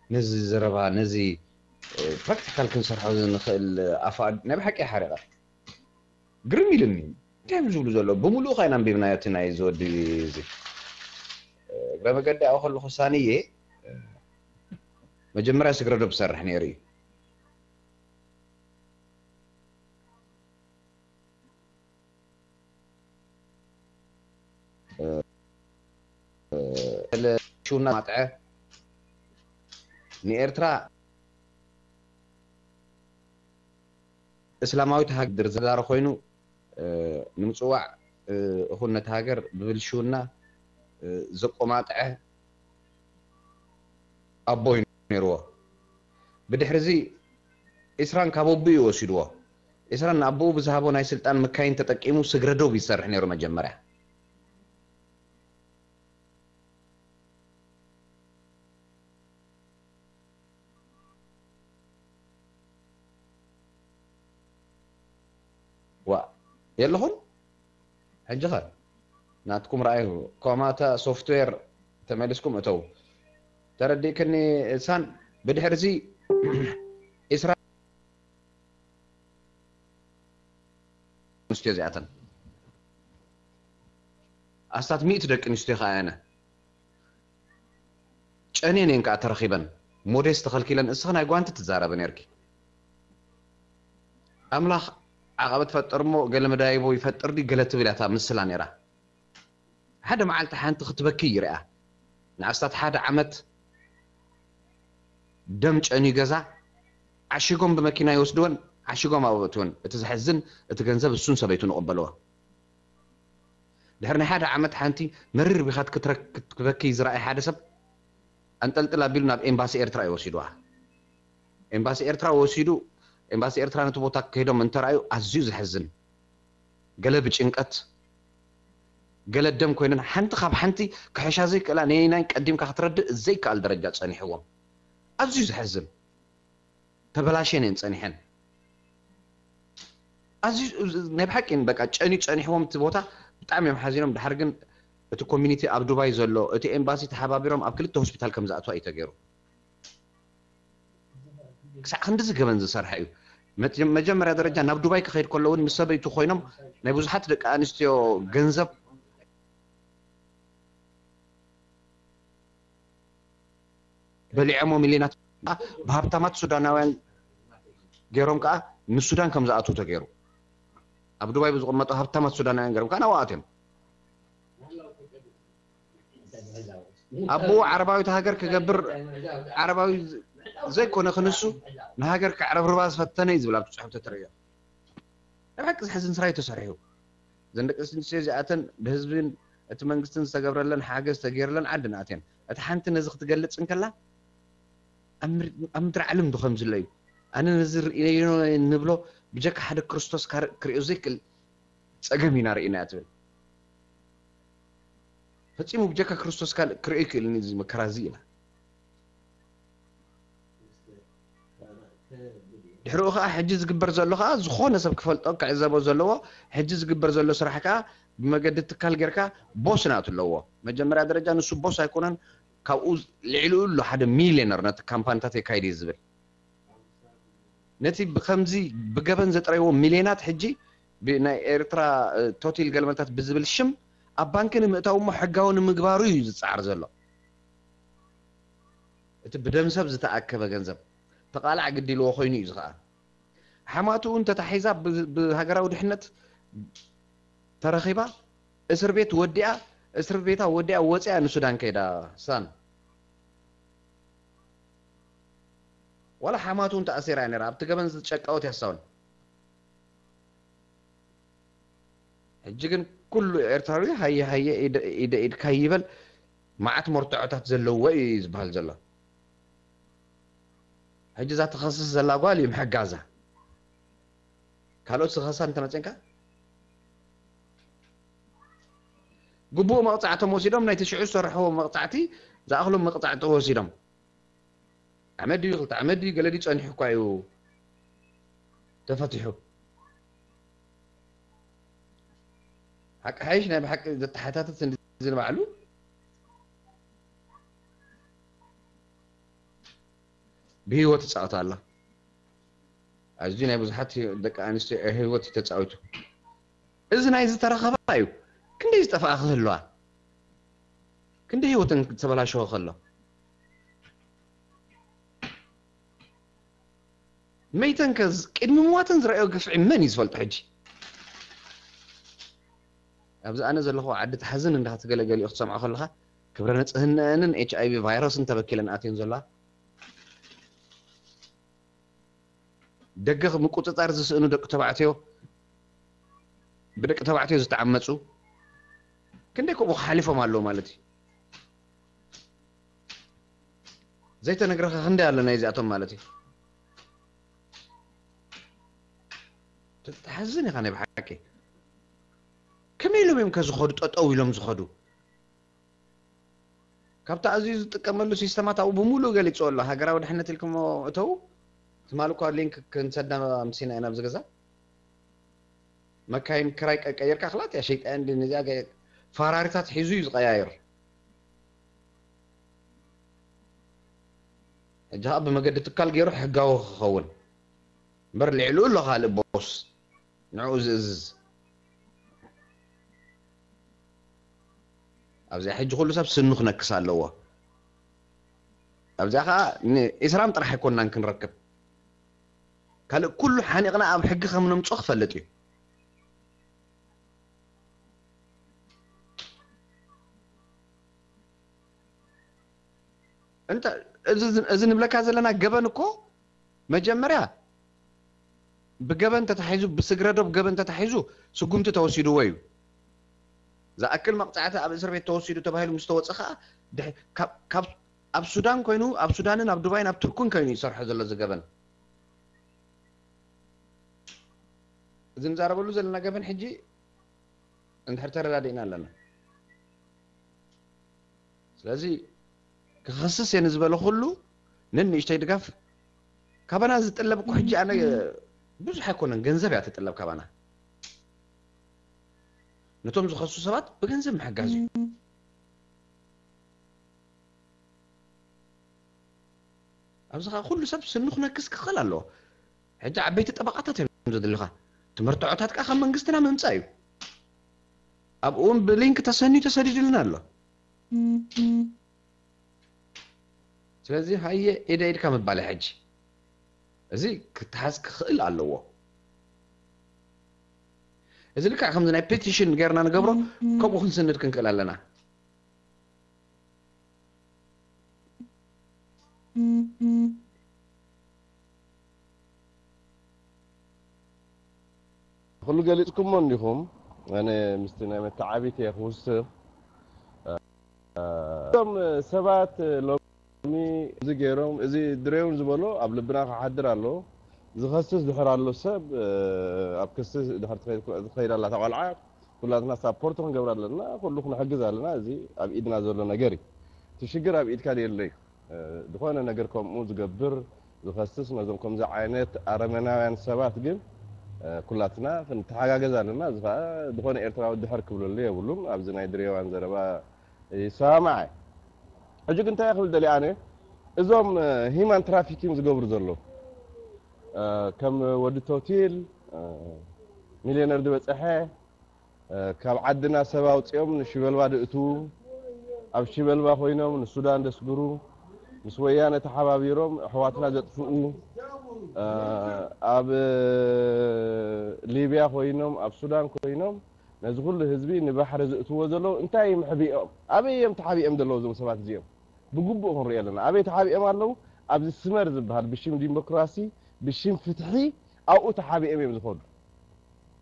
ነዚ ዘረባ ነዚ ፕራክቲካል ክንሰርሖ ንኽእል ኣፋ ናይ ብሓቂ ሓሪቐ ግርም ኢሉኒ እንታይ ዝብሉ ዘሎ ብምሉኡ ካ ኢና ኣንቢብናዮ እቲ ናይ ዝወዲ እዚ እግረ መገዲ ኣብኡ ከለኹ ሳንየ መጀመርያ ስግረዶ ብሰርሕ ነይሩ እዩ ብልሽውና ማጥዐ ንኤርትራ እስላማዊት ሃገር ዝዳረ ኮይኑ ንምፅዋዕ እኹል ነቲ ሃገር ብብልሽውና ዘቆማጥዐ ኣቦ እዩ ነይርዎ። ብድሕሪ እዚ ዒስራን ካብ ኣቦኡ እዩ ወሲድዎ። ዒስራን ንኣቦኡ ብዝሃቦ ናይ ስልጣን መካይን ተጠቂሙ ስግረ ዶብ ይሰርሕ ነይሩ መጀመርያ። ዋ የለኹን። ሕጂ ኸ ናትኩም ረኣዩ። ኮማታ ሶፍትዌር ተመሊስኩም እተው። ተረዲእክኒ ሳን? ብድሕርዚ ዒስራ ኣንስትዮ እዚኣተን ኣስታት ሚእቲ ደቂ ኣንስትዮ ከኣ የነ ጨንየን እየን ከኣ ተረኺበን። ሞዴስ ተኸልኪለን እስኺ ናይ ጓንቲ ትዛረቢ ነርኪ። ኣምላኽ ዓቐበት ፈጥር እሞ ገለ መዳይቦ ይፈጥር ድዩ ገለ ትብል እያ እታ ምስላ ነይራ። ሓደ መዓልቲ ሓንቲ ክትበኪ ይርኣ። ንኣስታት ሓደ ዓመት ደም ጨንዩ ገዛ ዓሺጎም ብመኪና ይወስድወን ዓሺጎም ኣብኡ እትወን። እቲ ዘሕዝን እቲ ገንዘብ እሱን ሰበይቱን ይቕበልዎ። ድሕሪ ናይ ሓደ ዓመት ሓንቲ መሪር ቢኻት ክትረክት ክበኪ ዝረኣይ ሓደ ሰብ ኣንጠልጥል ኣቢሉ ናብ ኤምባሲ ኤርትራ እዩ ወሲድዋ። ኤምባሲ ኤርትራ ወሲዱ ኤምባሲ ኤርትራ ነቲ ቦታ ከይዶም እንተረኣዩ ኣዝዩ ዘሕዝን። ገለ ብጭንቀት ገለ ደም ኮይነን ሓንቲ ካብ ሓንቲ ክሕሻ ዘይክእላ ነየናይ ቀዲምካ ክትረድእ ዘይከኣል ደረጃ ጸኒሕዎም። ኣዝዩ ዘሕዝን። ተበላሽን እየን ጸኒሐን። ኣዝዩ ናይ ብሓቂ በቃ ጨንዩ ጸኒሕዎም እቲ ቦታ ብጣዕሚ እዮም ሓዚኖም። ድሓር ግን እቲ ኮሚኒቲ ኣብ ዱባይ ዘሎ እቲ ኤምባሲ ተሓባቢሮም ኣብ ክልተ ሆስፒታል ከም ዝኣትዋ እዩ ተገይሩ። ክሳዕ ክንድዚ ገበን ዝሰርሐ እዩ። መጀመርያ ደረጃ ናብ ዱባይ ክኸይድ ከሎ እውን ምስ ሰበይቱ ኮይኖም ናይ ብዙሓት ደቂ ኣንስትዮ ገንዘብ በሊዖሞ ሚሊዮናት ብሃብታማት ሱዳናውያን ገይሮም ከዓ ንሱዳን ከም ዝኣትዉ ተገይሩ። ኣብ ዱባይ ብዝቕመጡ ሃብታማት ሱዳናውያን ገይሮም ከዓ ናብኡ ኣትዮም። ኣቦኡ ዓረባዊት ሃገር ክገብር ዓረባዊ ዘይኮነ ክንሱ ንሃገር ክዕረብርባ ዝፈተነ እዩ ዝብል ኣብቲ ፅሑፍ ተትርእዮ። ናይ ብሓቂ ዘሕዝን ስራሕ እዩ ተሰሪሑ። እዘን ደቂ ኣንስትዮ እዚኣተን ብህዝብን እቲ መንግስትን ዝተገብረለን ሓገዝ ተገይርለን ዓድን ኣትየን። እታ ሓንቲ ነዚ ክትገልጽ እንከላ ኣብ ምድሪ ዓለም ዶ ከም ዝለዩ ኣነ ነዚ ርእዮ ንብሎ ብጀካ ሓደ ክርስቶስ ክርእዮ ዘይክእል ጸገም ኢና ርኢና እያ ትብል። ፈጺሙ ብጀካ ክርስቶስ ካልእ ክርእዮ ይክእልን እዚ መከራ እዚ ኢላ። ድሕሪኡ ከዓ ሕጂ ዝግበር ዘሎ ከዓ ዝኾነ ሰብ ክፈልጦ ክዕዘቦ ዘለዎ ሕጂ ዝግበር ዘሎ ስራሕ ከዓ ብመገዲ ትካል ጌርካ ቦስ ናቱ ኣለዎ። መጀመርያ ደረጃ ንሱ ቦስ ኣይኮነን፣ ካብኡ ልዕሊኡ ኣሎ ሓደ ሚሊዮነር ነቲ ካምፓኒታት የካይድ እዩ ዝብል። ነቲ ብከምዚ ብገበን ዘጥረይዎ ሚልዮናት ሕጂ ብናይ ኤርትራ ቶቲል ገልመታት ብዝብል ሽም ኣብ ባንኪ ንምእታው እሞ ሕጋዊ ንምግባሩ እዩ ዝፀዓር ዘሎ። እቲ ብደም ሰብ ዝተኣከበ ገንዘብ ተቓላዕ ግዲ ኢልዎ ኮይኑ እዩ ዝኸኣ። ሓማቱ እውን ተታሒዛ ብሃገራዊ ድሕነት ተረኺባ እስር ቤት ወዲኣ እስር ቤታ ወዲኣ ወፂኣ ንሱዳን ከይዳ ሳን ዋላ ሓማቱ እውን ተኣሲራ እያ ነራ ኣብቲ ገበን ዝጨቃወት ያሳውን ሕጂ ግን ኩሉ ኤርትራዊ ሃየ ሃየ ኢደ ኢድካ ይበል መዓት መርትዖታት ዘለዎ እዩ ዝበሃል ዘሎ ሕጂ እዛ ትኸስስ ዘላ ጓል እዩ ምሕጋዛ ካልኦት ዝኸሳ እንተመፅንካ ግቡእ መቕፃዕቶም ወሲዶም ናይ ትሽዑ ዝሰርሕዎ መቕፃዕቲ ዝኣኽሎም መቕፃዕቲ ወሲዶም ዓመት ድዩ ክልተ ዓመት ድዩ ገለ ድዩ ጸኒሑ እኳ እዩ ተፈቲሑ ሓቂ ሓይሽ ናይ ብሓቂ ዘተሓታትት እንድዚ ንባዕሉ ብህይወት ይጻወት ኣሎ ኣዝዩ ናይ ብዙሓት ደቂ ኣንስትዮ ህይወት እዩ ተጻዊቱ እዚ ናይ ዝተረኸባ እዩ ክንደይ ዝጠፍኣ ክህልዋ ክንደይ ህይወተን ዝተበላሸወ ከሎ መይተን ከ ቅድሚ ምዋተን ዝረኣዮ ግፍዒ መን እዩ ዝፈልጦ ሕጂ ኣብዚ ኣነ ዘለኹ ዓዲ ትሓዝን እንዳ ክትገለገሊኡ ክትሰምዖ ከለኻ ክብረ ንጽህንአንን ኤች ኣይ ቪ ቫይረስን ተበኪለን ኣትየን ዘለዋ። ደገ ምቁጽጻር ዝስእኑ ደቂ ተባዕትዮ፣ ብደቂ ተባዕትዮ ዝተዓመጹ ክንደይ ከምኡ ሓሊፎም ኣለዉ ማለት እዩ። ዘይተነግረኸ ክንደይ ኣሎ ናይ እዚኣቶም ማለት እዩ። ትሓዝን ኢኻ ናይ ብሓቂ። ከመይ ኢሎም እዮም ከዝኸዱ ጠጠው ኢሎም ዝኸዱ? ካብቲ ኣዝዩ ዝጥቀመሉ ሲስተማት ኣብኡ ብምሉእ ገሊጹ ኣሎ። ሃገራዊ ድሕነት ኢልኩሞ እተው። ትማሊ እኳ ሊንክ ክንሰዳ ኣምሲና ኢና ኣብዚ ገዛ። መካይን ክራይ ቀ-፣ ቀይርካ ክላት እያ ሸይጣ እንዲ ነዚኣ ገ-፣ ፈራሪታት ሒዙ እዩ ዝቀያየር። ሕጂ ኸኣ ብመገዲ ትካል ገይሩ ሕጋዊ ክኸውን እምበር ልዕሉ ኣሎ ካልእ ቦስ ንዕኡ ዝእዝዝ። ኣብዚኣ ሕጂ ኩሉ ሰብ ስኑ ክነክስ ኣለዎ። ኣብዚኣ ኸኣ ንዒስራም ጥራሕ ኣይኮንናን ክንረክብ። ካልእ ኩሉ ሓኒቕና ኣብ ሕጊ ከም ነምጽኦ ክፈልጥ እዩ። እንተ-፣ እዚ፣ እዚ ንብለካ ዘለና ገበን እኮ መጀመርያ ብገበን ተታሒዙ፣ ብስግረዶብ ገበን ተታሒዙ ስጉምቲ ተወሲድዎ እዩ። ዝኣክል መቕጻዕቲ ኣብ እስር ቤት ተወሲዱ ተባሂሉ ምስ ተወጸ ኸኣ ድሕ-፣ ካብ፣ ካብ፣ ኣብ ሱዳን ኮይኑ፣ ኣብ ሱዳንን ኣብ ዱባይን ኣብ ቱርክን ኮይኑ ይሰርሖ ዘሎ እዚ ገበን። እዚ ንዛረበሉ ዘለና ገበን ሕጂ እንድሕር ተረዳዲእና ኣለና። ስለዚ ክኸስስ እየ ንዝበለ ኩሉ ነንእሽተይ ድጋፍ ካባና ዝጥለብ እኮ ሕጂ ኣነ ብዙሕ ኣይኮነን፣ ገንዘብ እያ ትጥለብ ካባና። ነቶም ዝኸሱ ሰባት ብገንዘብ ምሕጋዝ እዩ። ኣብዚ ኸኣ ኩሉ ሰብ ስኑ ክነክስ ክኽእል ኣለዎ። ሕጂ ዓበይቲ ጠበቓታት እዮም ዘድልኻ። እቲ መርትዖታት ከኣ ካብ መንግስትና ምምጻእ እዩ። ኣብኡ እውን ብሊንክ ተሰንዩ ተሰዲዱልና ኣሎ። ስለዚ ሃየ ኢደ ኢድካ ምባል ሕጂ እዚ ክተሓዝ ክኽእል ኣለዎ። እዚ ልክዕ ከምዚ ናይ ፔቲሽን ጌርና ንገብሮ፣ ከምኡ ክንስንድ ክንክእል ኣለና። ኩሉ ገሊጽኩሞ እንዲኹም፣ ኣነ ምስቲ ናይ መተዓቢት እየ ክውስኽ። እቶም ሰባት ሎሚ እዚ ገይሮም፣ እዚ ድሬውን ዝበሎ ኣብ ልብና ክሓድር ኣለዎ። ዝኸስስ ድሕር ኣሎ ሰብ፣ ኣብ ክሲ ድሕር ትኸይድ፣ ትኸይድ ኣላ እታ ቆልዓ፣ ኩላትና ሳፖርት ክንገብር ኣለና፣ ኩሉ ክንሕግዝ ኣለና። እዚ ኣብ ኢድና ዘሎ ነገር እዩ። እቲ ሽግር ኣብ ኢድካ የሎ እዩ። ዝኾነ ነገር ከምኡ ዝገብር፣ ዝኸስስ፣ ነዞም ከምዚ ዓይነት ኣረመናውያን ሰባት ግን፣ ኩላትና ክንተሓጋገዝ ኣለና። እዚ ኸኣ ዝኾነ ኤርትራዊ ድሕር ክብለሉ የብሉን። ኣብዚ ናይ ድሬዋን ዘረባ ይሰማማዕ። ሕጂ ግን እንታይ ክብል ደልየ ኣነ፣ እዞም ሂማን ትራፊኪንግ ዝገብሩ ዘለዉ፣ ከም ወዲ ቶቲል፣ ሚልዮነር ዝበጽሐ፣ ካብ ዓድና ሰብ ኣውጺኦም ንሽበልባ ድእትዉ፣ ኣብ ሽበልባ ኮይኖም ንሱዳን ደስግሩ፣ ምስ ወያነ ተሓባቢሮም ኣሕዋትና ዘጥፍኡ፣ ኣብ ሊብያ ኮይኖም፣ ኣብ ሱዳን ኮይኖም ነዚ ኩሉ ህዝቢ ንባሕሪ ዝእትዎ ዘለዉ እንታይ ምሕቢኦም? ኣበይ እዮም ተሓቢኦም ዘለዉ እዞም ሰባት እዚኦም? ብግቡእ ክንሪኦ ኣለና። ኣበይ ተሓቢኦም ኣለዉ? ኣብዚ ስመር ዝበሃል ብሽም ዲሞክራሲ፣ ብሽም ፍትሒ ኣብኡ ተሓቢኦም እዮም ዝኸዱ።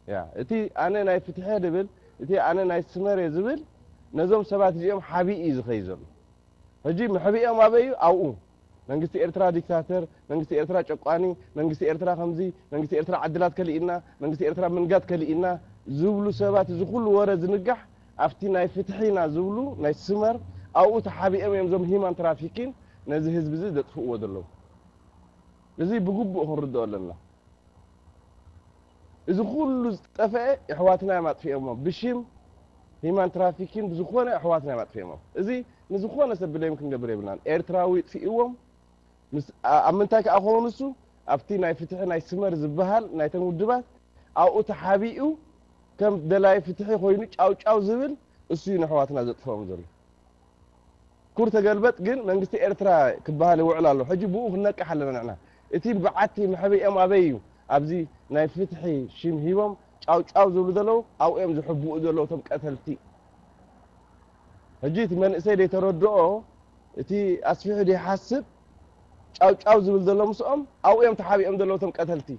ያ፣ እቲ ኣነ ናይ ፍትሒ እየ ድብል፣ እቲ ኣነ ናይ ስመር እየ ዝብል ነዞም ሰባት እዚኦም ሓቢኡ እዩ ዝኸይድ ዘሎ። ሕጂ መሕቢኦም ኣበይ እዩ? ኣብኡ። መንግስቲ ኤርትራ ዲክታተር፣ መንግስቲ ኤርትራ ጨቋኒ፣ መንግስቲ ኤርትራ ከምዚ፣ መንግስቲ ኤርትራ ዕድላት ከሊእና፣ መንግስቲ ኤርትራ ምንጋት ከሊእና ዝብሉ ሰባት፣ እዚ ኩሉ ወረ ዝንጋሕ ኣብቲ ናይ ፍትሒና ዝብሉ ናይ ስመር ኣብኡ ተሓቢኦም እዮም እዞም ሂማን ትራፊኪን ነዚ ህዝቢ እዚ ዘጥፍእዎ ዘለዉ። እዚ ብግቡእ ክንርድኦ ኣለና። እዚ ኩሉ ዝጠፍአ ኣሕዋትና እዮም ኣጥፊኦሞ። ብሽም ሂማን ትራፊኪን ብዝኾነ ኣሕዋትና እዮም ኣጥፊኦሞ። እዚ ንዝኾነ ሰብ ብሌም ክንገብር የብልናን። ኤርትራዊ ጥፊእዎም። ምስ፣ ኣ-፣ ኣብ ምንታይ ከኣ ክኸውን እሱ? ኣብቲ ናይ ፍትሒ ናይ ስመር ዝበሃል ናይተን ውድባት ኣብኡ ተሓቢኡ ከም ደላይ ፍትሒ ኮይኑ ጫው ጫው ዝብል እሱ እዩ ንኣሕዋትና ዘጥፍኦም ዘሎ። ኩር ተገልበጥ ግን መንግስቲ ኤርትራ ክበሃል ይውዕል ኣሎ። ሕጂ ብኡ ክንነቅሕ ኣለና ንሕና። እቲ በዓቲ መሕብኦም ኣበይ እዩ? ኣብዚ ናይ ፍትሒ ሽም ሂቦም ጫው ጫው ዝብሉ ዘለዉ ኣብኡ እዮም ዝሕብኡ ዘለዉ እቶም ቀተልቲ። ሕጂ እቲ መንእሰይ ዘይተረድኦ፣ እቲ ኣስፊሑ ዘይሓስብ፣ ጫው ጫው ዝብል ዘሎ ምስኦም ኣብኡ እዮም ተሓቢኦም ዘለዉ እቶም ቀተልቲ።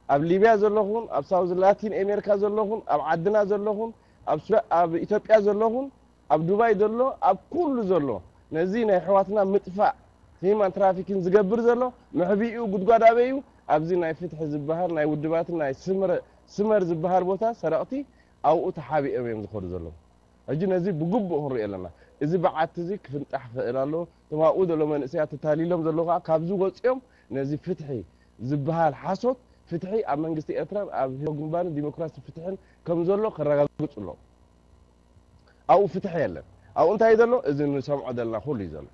ኣብ ሊብያ ዘለኹን፣ ኣብ ሳውዝ ላቲን ኣሜሪካ ዘለኹን፣ ኣብ ዓድና ዘለኹን፣ ኣብ ሱዳ-፣ ኣብ ኢትዮጵያ ዘለኹን፣ ኣብ ዱባይ ዘሎ፣ ኣብ ኩሉ ዘሎ፣ ነዚ ናይ ኣሕዋትና ምጥፋእ፣ ሂማን ትራፊኪን ዝገብር ዘሎ፣ መሕቢኡ ጉድጓድ ኣበይ እዩ? ኣብዚ ናይ ፍትሒ ዝበሃል ናይ ውድባትን ናይ ስምረ-፣ ስመር ዝበሃል ቦታ ሰረቕቲ ኣብኡ ተሓቢኦም እዮም ዝኸዱ ዘለዉ። ሕጂ ነዚ ብግቡእ ክንሪኦ ኣለና። እዚ በዓቲ እዚ ክፍንጣሕ ክኽእል ኣለዎ። እቶም ኣብኡ ዘለዉ መንእሰያት ተታሊሎም ዘለዉ ከዓ ካብዚ ወፂኦም ነዚ ፍትሒ ዝበሃል ሓሶት፣ ፍትሒ ኣብ መንግስቲ ኤርትራን ኣብ ህዝባዊ ግንባርን ዲሞክራሲ ፍትሕን ከም ዘሎ ከረጋግፁ ኣለዎም። ኣብኡ ፍትሒ የለን። ኣብኡ እንታይ እዩ ዘሎ? እዚ ንሰምዖ ዘለና ኩሉ እዩ ዘሎ።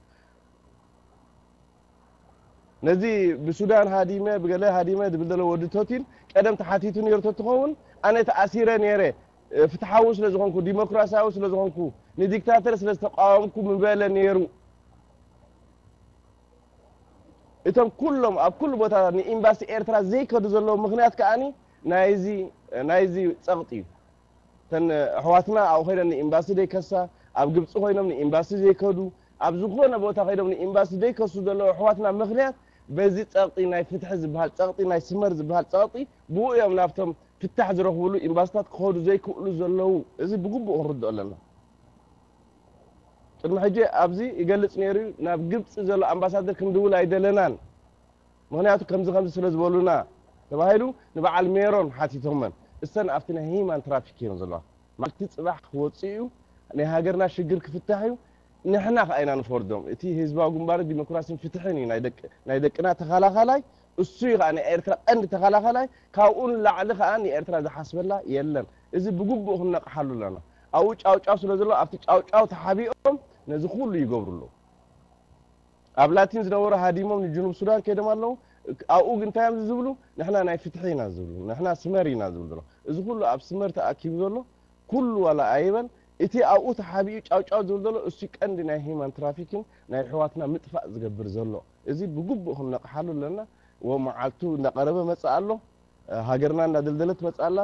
ነዚ ብሱዳን ሃዲመ፣ ብገለ ሃዲመ ዝብል ዘሎ ወዲ ቶቲል ቀደም ተሓቲቱ ነይሩ ተትኸውን፣ ኣነ ተኣሲረ ነይረ፣ እ፣ ፍትሓዊ ስለ ዝኾንኩ፣ ዲሞክራሲያዊ ስለ ዝኾንኩ፣ ንዲክታተር ስለ ዝተቃወምኩ ምበለ ነይሩ። እቶም ኩሎም ኣብ ኩሉ ቦታ ንኤምባሲ ኤርትራ ዘይከዱ ዘለዉ ምኽንያት ከኣኒ ናይዚ፣ ናይዚ ጸቕጢ እዩ። እተን ኣሕዋትና ኣብኡ ኮይነን ንኤምባሲ ዘይከሳ፣ ኣብ ግብጺ ኮይኖም ንኤምባሲ ዘይከዱ፣ ኣብ ዝኾነ ቦታ ኮይኖም ንኤምባሲ ዘይከሱ ዘለዉ ኣሕዋትና ምኽንያት በዚ ጸቕጢ ናይ ፍትሒ ዝበሃል ጸቕጢ፣ ናይ ስመር ዝበሃል ጸቕጢ፣ ብኡ እዮም ናብቶም ፍታሕ ዝረኽብሉ ኤምባሲታት ክኸዱ ዘይክእሉ ዘለዉ። እዚ ብግቡእ ክንርድኦ ኣለና። ቅድሚ ሕጂ ኣብዚ ይገልጽ ነይሩ እዩ፣ ናብ ግብጺ ዘሎ ኣምባሳደር ክንድውል ኣይደለናን፣ ምኽንያቱ ከምዚ ከምዚ ስለ ዝበሉና ተባሂሉ ንበዓል ሜሮን ሓቲቶመን። እሰን ኣብቲ ናይ ሂማን ትራፊክ እየን ዘለዋ። ማዕልቲ ጽባሕ ክወጽእ እዩ፣ ናይ ሃገርና ሽግር ክፍታሕ እዩ። ንሕና ከኣ ኢና ንፈርዶም። እቲ ህዝባዊ ግንባር ዲሞክራሲን ፍትሕን እዩ ናይ ደቂ-፣ ናይ ደቅና ተኸላኻላይ፣ እሱ እዩ ከኣ ናይ ኤርትራ ቀንዲ ተኸላኻላይ። ካብኡ ንላዕሊ ከኣ ንኤርትራ ዝሓስበላ የለን። እዚ ብግቡእ ክንነቕሓሉ ኣለና። ኣብኡ ጫውጫው ስለ ዘሎ ኣብቲ ጫውጫው ተሓቢኦም ነዚ ኩሉ ይገብሩ ኣለዉ። ኣብ ላቲን ዝነበሩ ሃዲሞም ንጅኑብ ሱዳን ከይዶም ኣለዉ። ኣብኡ ግን እንታይ እዮም ዝብሉ? ንሕና ናይ ፍትሒ ኢና ዝብሉ፣ ንሕና ስመር ኢና ዝብሉ ዘሎ። እዚ ኩሉ ኣብ ስመር ተኣኪቡ ዘሎ ኩሉ ዋላ ኣይበል፣ እቲ ኣብኡ ተሓቢኡ ጫውጫው ዝብል ዘሎ እሱ ቀንዲ ናይ ሂማን ትራፊኪን ናይ ኣሕዋትና ምጥፋእ ዝገብር ዘሎ። እዚ ብግቡእ ክንነቕሓሉ ኣለና። ወ መዓልቱ እንዳቐረበ መጽእ ኣሎ። ሃገርና እንዳደልደለት ትመጽእ ኣላ።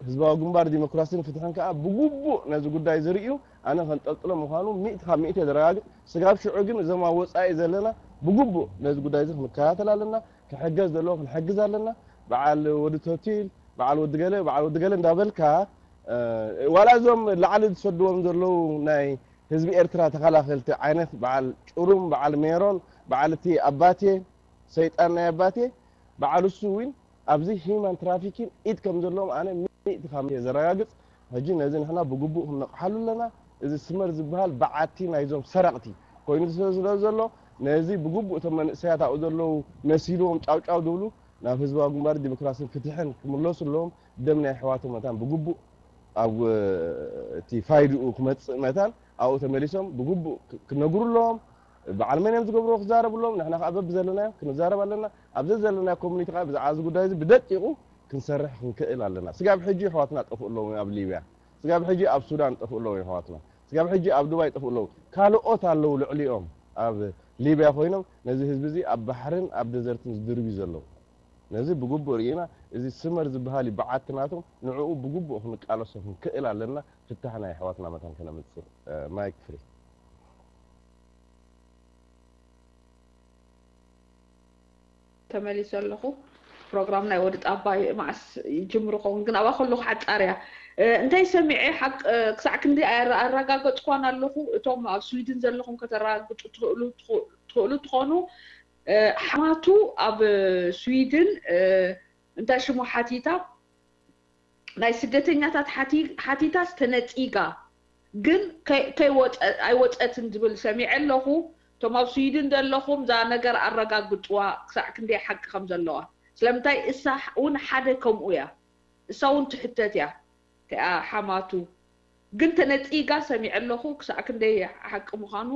ህዝባዊ ግንባር ዲሞክራሲን ፍትሕን ከኣ ብግቡእ ነዚ ጉዳይ ዝርእዩ፣ ኣነ ከንጠልጥሎ ምዃኑ ሚእቲ ካብ ሚእቲ የዘረጋግጽ። ስጋብ ሽዑ ግን እዞም ኣብ ወጻኢ ዘለና ብግቡእ ነዚ ጉዳይ እዚ ክንከታተል ኣለና። ክሕገዝ ዘለዎ ክንሕግዝ ኣለና። በዓል ወዲ ቶቲል፣ በዓል ወዲ ገለ፣ በዓል ወዲ ገለ እንዳበልካ፣ እ፣ ዋላ እዞም ላዕሊ ዝሰድዎም ዘለዉ ናይ ህዝቢ ኤርትራ ተኸላኸልቲ ዓይነት በዓል ጭሩም፣ በዓል ሜሮን፣ በዓል እቲ ኣባቴ፣ ሰይጣን ናይ ኣባቴ፣ በዓል እሱ እውን ኣብዚ ሂማን ትራፊኪን ኢድ ከም ዘለዎም ኣነ ሚእቲ ካብ ሚእቲ ዘረጋግጽ። ሕጂ ነዚ ንሕና ብግቡእ ክንነቕሓሉ ኣለና። እዚ ስመር ዝበሃል በዓቲ ናይዞም ሰረቕቲ ኮይኑ ስለ ስለ ዘሎ፣ ነዚ ብግቡእ እቶም መንእሰያት ኣብኡ ዘለዉ መሲልዎም ጫውጫው ዝብሉ ናብ ህዝባዊ ግንባር ዲሞክራሲን ፍትሕን ክምለሱ ኣለዎም። ደም ናይ ኣሕዋቶም መታን ብግቡእ ኣብ፣ እ፣ እቲ ፋይድኡ ክመጽእ መታን ኣብኡ ተመሊሶም ብግቡእ ክ-፣ ክነግሩ ኣለዎም። በዓል መን እዮም ዝገብርዎ ክዛረቡ ኣለዎም። ንሕና ከኣ በብዘለናዮ ክንዛረብ ኣለና። ኣብ ዘዘለናዮ ኮሚኒቲ ከኣ ብዛዕባ እዚ ጉዳይ እዚ ብደቂቑ ክንሰርሕ ክንክእል ኣለና። ስጋብ ሕጂ ኣሕዋትና ጠፍኡ ኣለዉ ኣብ ሊብያ። ስጋብ ሕጂ ኣብ ሱዳን ጠፍኡ ኣለዉ ኣሕዋትና። ስጋብ ሕጂ ኣብ ዱባይ ጠፍኡ ኣለዉ። ካልኦት ኣለዉ ልዕሊኦም ኣብ ሊብያ ኮይኖም ነዚ ህዝቢ እዚ ኣብ ባሕርን ኣብ ደዘርትን ዝድርብዩ ዘለዉ። ነዚ ብግቡእ ርኢና፣ እዚ ስመር ዝበሃል እዩ በዓቲ ናቶም፣ ንዕኡ ብግቡእ ክንቃለሶ ክንክእል ኣለና። ፍታሕ ናይ ኣሕዋትና መታን ከነምጽእ። እ፣ ማይክ ፍሪ። ተመሊሰ ኣለኹ። ፕሮግራም ናይ ወዲ ጣባ መዓስ ይጅምር ኸውን? ግን ኣብኣ ከለኹ ሓጻር እያ። እ፣ እንታይ ሰሚዐ ሓቅ፣ እ፣ ክሳዕ ክንዲ ኣረ-፣ ኣረጋገጽኳን ኣለኹ። እቶም ኣብ ስዊድን ዘለኹም ከተረጋግጹ ትኽእሉ፣ ትኽ-፣ ትኽእሉ ትኾኑ። እ፣ ሓማቱ ኣብ ስዊድን፣ እ፣ እንታይ ሽሙ ሓቲታ፣ ናይ ስደተኛታት ሓቲ-፣ ሓቲታስ ተነጺጋ፣ ግን ከይ-፣ ከይወጸ-፣ ኣይወጸትን ዝብል ሰሚዐ ኣለኹ። እቶም ኣብ ስዊድን ዘለኹም እዛ ነገር ኣረጋግጽዋ፣ ክሳዕ ክንደይ ሓቂ ከም ዘለዋ። ስለምንታይ እሳ እውን ሓደ ከምኡ እያ። እሳ እውን ትሕተት እያ። እቲኣ ሓማቱ ግን ተነጺጋ ሰሚዐ ኣለኹ። ክሳዕ ክንደይ ሓቂ ምዃኑ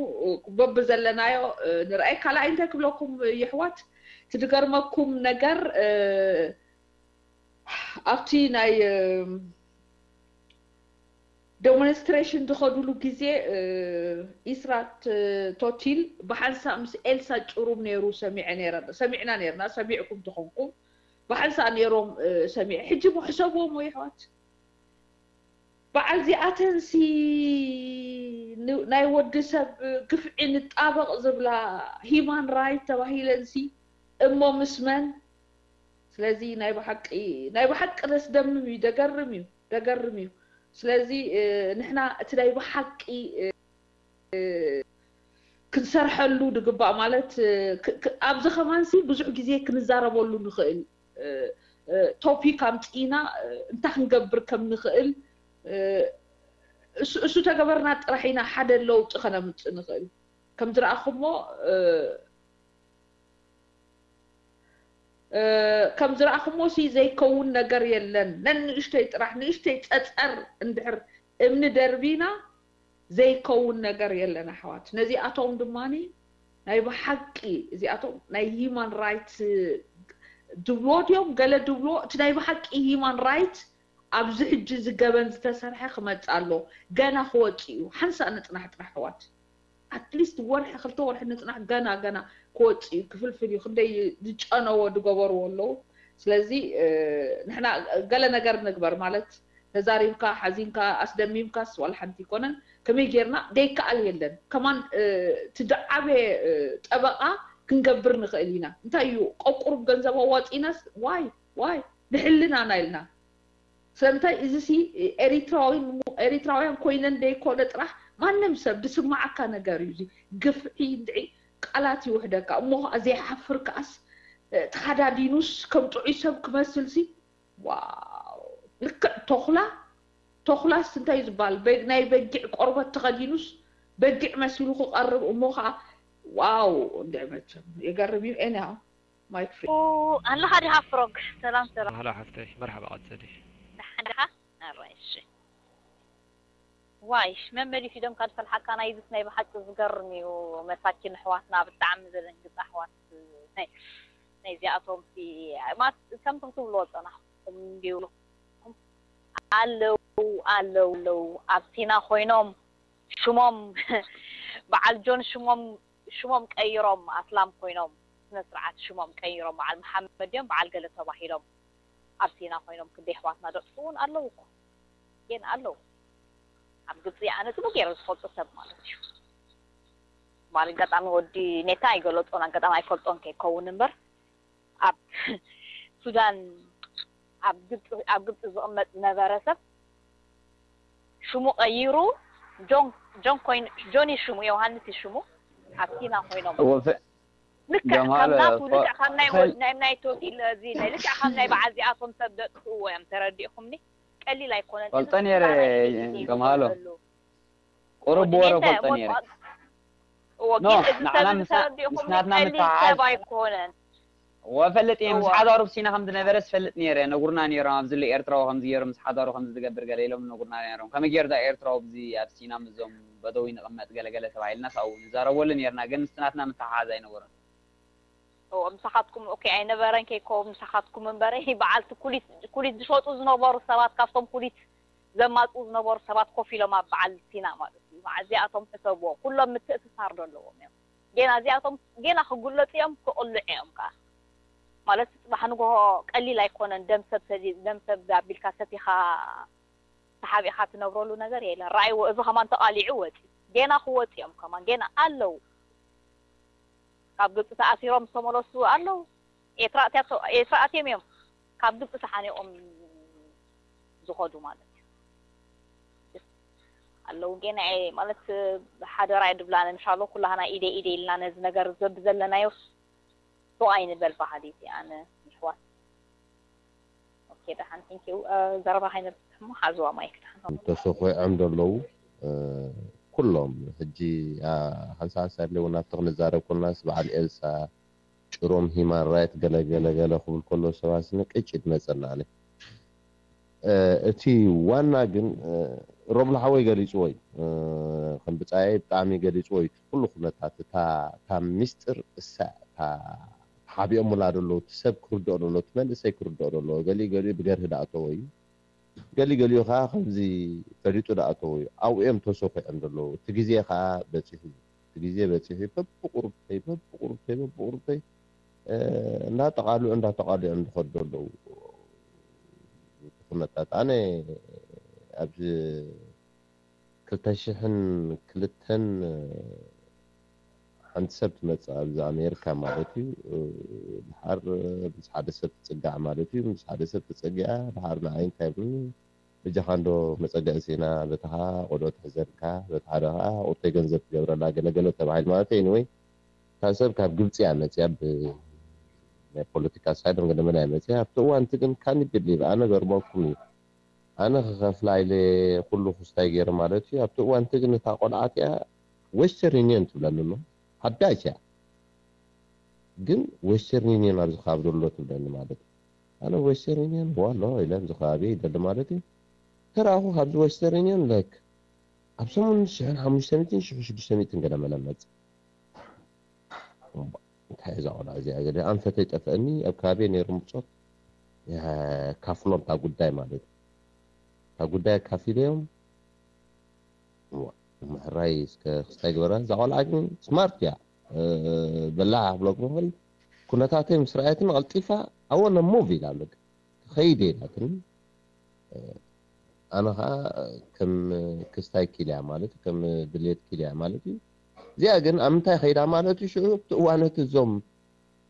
በብዘለናዮ፣ እ፣ ንርኣይ። ካልኣይ እንታይ ክብለኩም የሕዋት፣ እቲ ዝገርመኩም ነገር፣ እ፣ ኣብቲ ናይ፣ እ፣ ዴሞንስትሬሽን ዝኸዱሉ ግዜ፣ እ፣ ኢስራት፣ እ፣ ቶቲል ብሓንሳእ ምስ ኤልሳ ጭሩም ነይሩ ሰሚዐ ነይረ-፣ ሰሚዕና ነይርና፣ ሰሚዕኩም ተኾንኩም። ብሓንሳእ ነይሮም፣ እ፣ ሰሚዐ። ሕጂ እሞ ሕሰብዎም ወይ ኣሕዋት። በዓል ዚኣተንሲ ናይ ወዲ ሰብ ግፍዒ ንጣበቕ ዝብላ ሂማን ራይት ተባሂለንሲ እሞ ምስ መን? ስለዚ ናይ ብሓቂ ናይ ብሓቂ ደስደምም እዩ፣ ደገርም እዩ፣ ደገርም እዩ። ስለዚ ንሕና እቲ ናይ ብሓቂ ክንሰርሐሉ ድግባእ ማለት ኣብዚ ከማንሲ ብዙሕ ግዜ ክንዛረበሉ ንኽእል ቶፒክ ኣምፅኢና እንታይ ክንገብር ከም ንኽእል እሱ ተገበርና ጥራሕ ኢና ሓደ ለውጢ ከነምፅእ ንኽእል። ከም ዝረኣኹሞ ከም ዝረኣኹሞ ሲ ዘይከውን ነገር የለን። ነንእሽተይ ጥራሕ ንእሽተይ ፀፀር እንድሕር እምኒ ደርቢና ዘይከውን ነገር የለን ኣሕዋት። ነዚኣቶም ድማ ናይ ብሓቂ እዚኣቶም ናይ ሂማን ራይት ድብሎ ድዮም ገለ ድብሎ እቲ ናይ ብሓቂ ሂማን ራይት ኣብዚ ሕጂ እዚ ገበን ዝተሰርሐ ክመፅእ ኣሎ። ገና ክወፅእ እዩ። ሓንሳእ ንፅናሕ ጥራሕ ኣሕዋት። ኣትሊስት ወርሒ ክልተ ወርሒ ንፅናሕ ገና ገና ክወፅእ እዩ። ክፍልፍል እዩ። ክንደይ ዝጨነዎ ዝገበርዎ ኣለዉ። ስለዚ ንሕና ገለ ነገር ንግበር ማለት ተዛሪብካ ሓዚንካ ኣስደሚምካስ ዋላ ሓንቲ ይኮነን። ከመይ ጌርና ደይከኣል የለን ከማን ትድዓበ ጠበቃ ክንገብር ንኽእል ኢና። እንታይ እዩ ቆቁሩብ ገንዘብ ኣዋፂናስ ዋይ ዋይ ንሕልናና ኢልና ስለምንታይ እዚ ሲ ኤሪትራዊን ኤሪትራውያን ኮይነን ዘይኮነ ጥራሕ ማንም ሰብ ዝስማዓካ ነገር እዩ። እዚ ግፍዒ እንድዒ ቃላት ይውሕደካ እሞ ከዓ ዘይሓፍር ከዓስ ተሓዳዲኑስ ከም ጥዑይ ሰብ ክመስል ሲ ዋው ልክዕ ተኹላ ተኹላስ እንታይ ዝበሃል ናይ በጊዕ ቆርበት ተኸዲኑስ በጊዕ መሲሉ ክቐርብ እሞ ከዓ ዋው እንድዒ መቸም የገርም እዩ። ኤንያ ማይክ ፍሪ ኣለኻ ዲኻ ፍሮግ? ሰላም ሰላም። ሃሎ ሓፍተይ መርሓባ ቀጽሊ። ደሓን ዲኻ? ኣራይ እሺ። ዋይ መመሊስ ኢዶም ካልፈልሓካ ናይዝስ ናይ ብሓቂ ዝገርም እዩ። መሳኪን ኣሕዋትና ብጣዕሚ ዘደንግፅ ኣሕዋት ናይ ናይዚኣቶም ሲ ማስ ከምቲ ክትብልዎ ፀናሕኩም እንዲሁ ኣለው ኣለው ኣለው ኣብ ሲና ኮይኖም ሽሞም በዓል ጆን ሽሞም ሽሞም ቀይሮም ኣስላም ኮይኖም ስነ ስርዓት ሽሞም ቀይሮም በዓል መሓመድ እዮም በዓል ገለ ተባሂሎም ኣብ ሲና ኮይኖም ክንደይ ኣሕዋትና ዘጥፍኡ እውን ኣለዉ እኮ ግን ኣለዉ ኣብ ግብፂ ኣነ ፅቡቅ ገይረ ዝፈልጦ ሰብ ማለት እዩ በዓል ኣጋጣሚ ወዲ ኔታ ኣይገለፆን ኣጋጣሚ ኣይፈልጦን ከይከውን እምበር ኣብ ሱዳን ኣብ ግብፂ ዝቕመጥ ዝነበረ ሰብ ሽሙ ቀይሩ ጆን ኮይኑ ጆን እዩ ሽሙ ዮሃንስ እዩ ሽሙ ኣብ ሲና ኮይኖም ልክዕ ከም ናቱ ልክዕ ካብ ናይ ወድ ናይ ናይ ቶቲል እዚ ናይ ልክዕ ካብ ናይ በዓል እዚኣቶም ሰብ ዘጥፍእዎ እዮም ተረዲእኹምኒ ቀሊል ኣይኮነን ፈልጠ ነይረ ገምሃሎ ቁሩብ ብወረ ፈልጠ ነይረ ኖ ንዓና ምስናትና ምትሓሓዝ ወፈለጥ እየ ምስ ሓዳሩ ኣብ ሲና ከም ዝነበረ ዝፈልጥ ነይረ ነጉርና ነይሮም ኣብዚ ሎ ኤርትራዊ ከምዚ ገይሩ ምስ ሓዳሩ ከምዚ ዝገብር ገለ ኢሎም ነጉርና ነይሮም ከመይ ገይሩ ዳ ኤርትራዊ ኣብዚ ኣብ ሲና ምዞም በደዊ ንቕመጥ ገለገለ ተባሂልና ሳኡ ንዛረበሉ ነርና ግን ምስቲ ናትና ምትሓሓዝ ኣይነበሮን ምሳኻትኩም ኦኬ ኣይነበረን ከይኮ ምሳኻትኩም እምበረ በዓልቲ ኩሊት ዝሸጡ ዝነበሩ ሰባት ካብቶም ኩሊት ዘማፅኡ ዝነበሩ ሰባት ኮፍ ኢሎም ኣብ በዓል ሲና ማለት እዩ። እዚኣቶም ሕሰብዎ ኩሎም ምትእስሳር ዶ ኣለዎም እዮም። ጌና እዚኣቶም ጌና ክጉለፁ እዮም ክቕልዑ እዮም ከዓ ማለት ፅባሕ ንግሆ ቀሊል ኣይኮነን። ደም ሰብ ሰዲ ደም ሰብ ኣቢልካ ሰቲኻ ተሓቢእኻ ትነብረሉ ነገር የለን። ረኣይዎ እዚ ከማን ተቓሊዑ ወፂ ጌና ክወፁ እዮም ከማን ጌና ኣለዉ ካብ ግብፂ ተኣሲሮም ዝተመለሱ ኣለዉ። ኤርትራ ኣትዮም እዮም ካብ ግብፂ ተሓኒቖም ዝኸዱ ማለት እዩ። ኣለዉ ጌና ማለት ሓደራ የድብላን እንሻሎ ኩላህና ኢደ ኢደ ኢልና ነዚ ነገር ዘብ ዘለናዮ ሱቕ ኣይንበል ባህሊቲ ኣነ ይሕዋት ኦኬ ደሓን ቴንኪው ዘረባ ከይነብዝሕ እሞ ሓዝዋ ማይክ ደሓን ተሰኺዖም ዘለዉ ኩሎም ሕጂ ሓንሳብ ሓንሳብ ሌውና ተኽንዛረብ ኮልናስ በዓል ኤልሳ ጭሮም ሂማን ራይት ገለ ገለ ገለ ክብል ከሎ ሰባት ስነ ቅጭ ድመፀና ኣነ እቲ ዋና ግን ሮብላ ሓወይ ገሊፅዎ እዩ ከም ብፃየይ ብጣዕሚ ገሊፅዎ እዩ ኩሉ ኩነታት እታ ሚስጥር እሳ ተሓቢኦሙላ ደሎ እቲ ሰብ ክርድኦ ደሎ እቲ መንእሰይ ክርድኦ ደሎ ገሊኡ ገሊኡ ብገርሂ ዳኣተዎ እዩ ገሊ ገሊኡ ከዓ ከምዚ ፈሊጡ ዳኣተዎ እዩ ኣብኡ እዮም ተሰኪዖም ደለዉ እቲ ግዜ ከዓ በፂሑ እዩ እቲ ግዜ በፂሑ እዩ በብቁሩብተይ በብቁሩብተይ በብቁሩብተይ እንዳጠቃልዑ እንዳተቃልዑ እዮም ዝኸዱ ደለዉ እቲ ኩነታት ኣነ ኣብ ክልተ ሽሕን ክልተን ሓንቲ ሰብ ትመጽእ ኣብዚ ኣሜሪካ ማለት እዩ። ድሓር ምስ ሓደ ሰብ ትጽጋዕ ማለት እዩ። ምስ ሓደ ሰብ ተጸጊዓ ድሓር ንዓይ እንታይ ብሉኒ፣ በጃኻ እንዶ መጸግዒ ስኢና፣ በቲ ኸኣ ቆልዑ ትሕዘልካ፣ በቲ ሓደ ኸኣ ቁርተይ ገንዘብ ትገብረላ ገለገለ ተባሂል ማለት እዩ። Anyway፣ እታ ሰብ ካብ ግብጺ እያ መጽያ፣ ብ ናይ ፖለቲካ ሳይድ ገለመለ እያ መጽያ። ኣብቲ እዋንቲ ግን ካን ቢሊቭ ኣነ ገርመኩም እዩ። ኣነ ክኸፍላ ኢለ ኩሉ ክስታይ ገይረ ማለት እዩ። ኣብቲ እዋንቲ ግን እታ ቆልዓ እቲኣ ዌስተርን ዩኒየን ትብለኒ ኣሎ። ሓዳሽ እያ። ግን ዌስተርን ዩኒየን ኣብዚ ከባቢ ዘሎ ትብለኒ ማለት እዩ። ኣነ ዌስተርን ዩኒየን ዋሎ ኢለ ኣብዚ ከባቢ ይደሊ ማለት እዩ። ተራኹ ካብዚ ዌስተርን ዩኒየን ላይክ ኣብ ሰሙን ሽሕን ሓሙሽተ ሚእትን ሽሕን ሽዱሽተ ሚእትን ገለ መለ መጽእ። እንታይ እዛ ቆልዓ እዚኣ ገለ ኣንፈተይ ጠፍአኒ። ኣብ ከባቢ ነይሮም ብጾት የካፍሎም እታ ጉዳይ ማለት እዩ። እታ ጉዳይ ኣካፊለዮም ዋ፣ ምሕራይ እስከ ክስታይ ግበራ። እዛ ቆልዓ ግን ስማርት እያ። እ፣ በላሕ ክብለኩም ይኽእል። ኩነታተይ ምስ ረኣየትኒ ቀልጢፋ ኣወነ ሙቭ ኢላ ኣለክ። ክኸይድ እየ ኢላትኒ። እ፣ ኣነ ኸዓ ከም ክስታይ ኪልያ ማለት እዩ፣ ከም ድሌት ኪልያ ማለት እዩ። እዚኣ ግን ኣብ ምንታይ ኸይዳ ማለት እዩ? ሽዑ ኣብቲ እዋን እቲ እዞም፣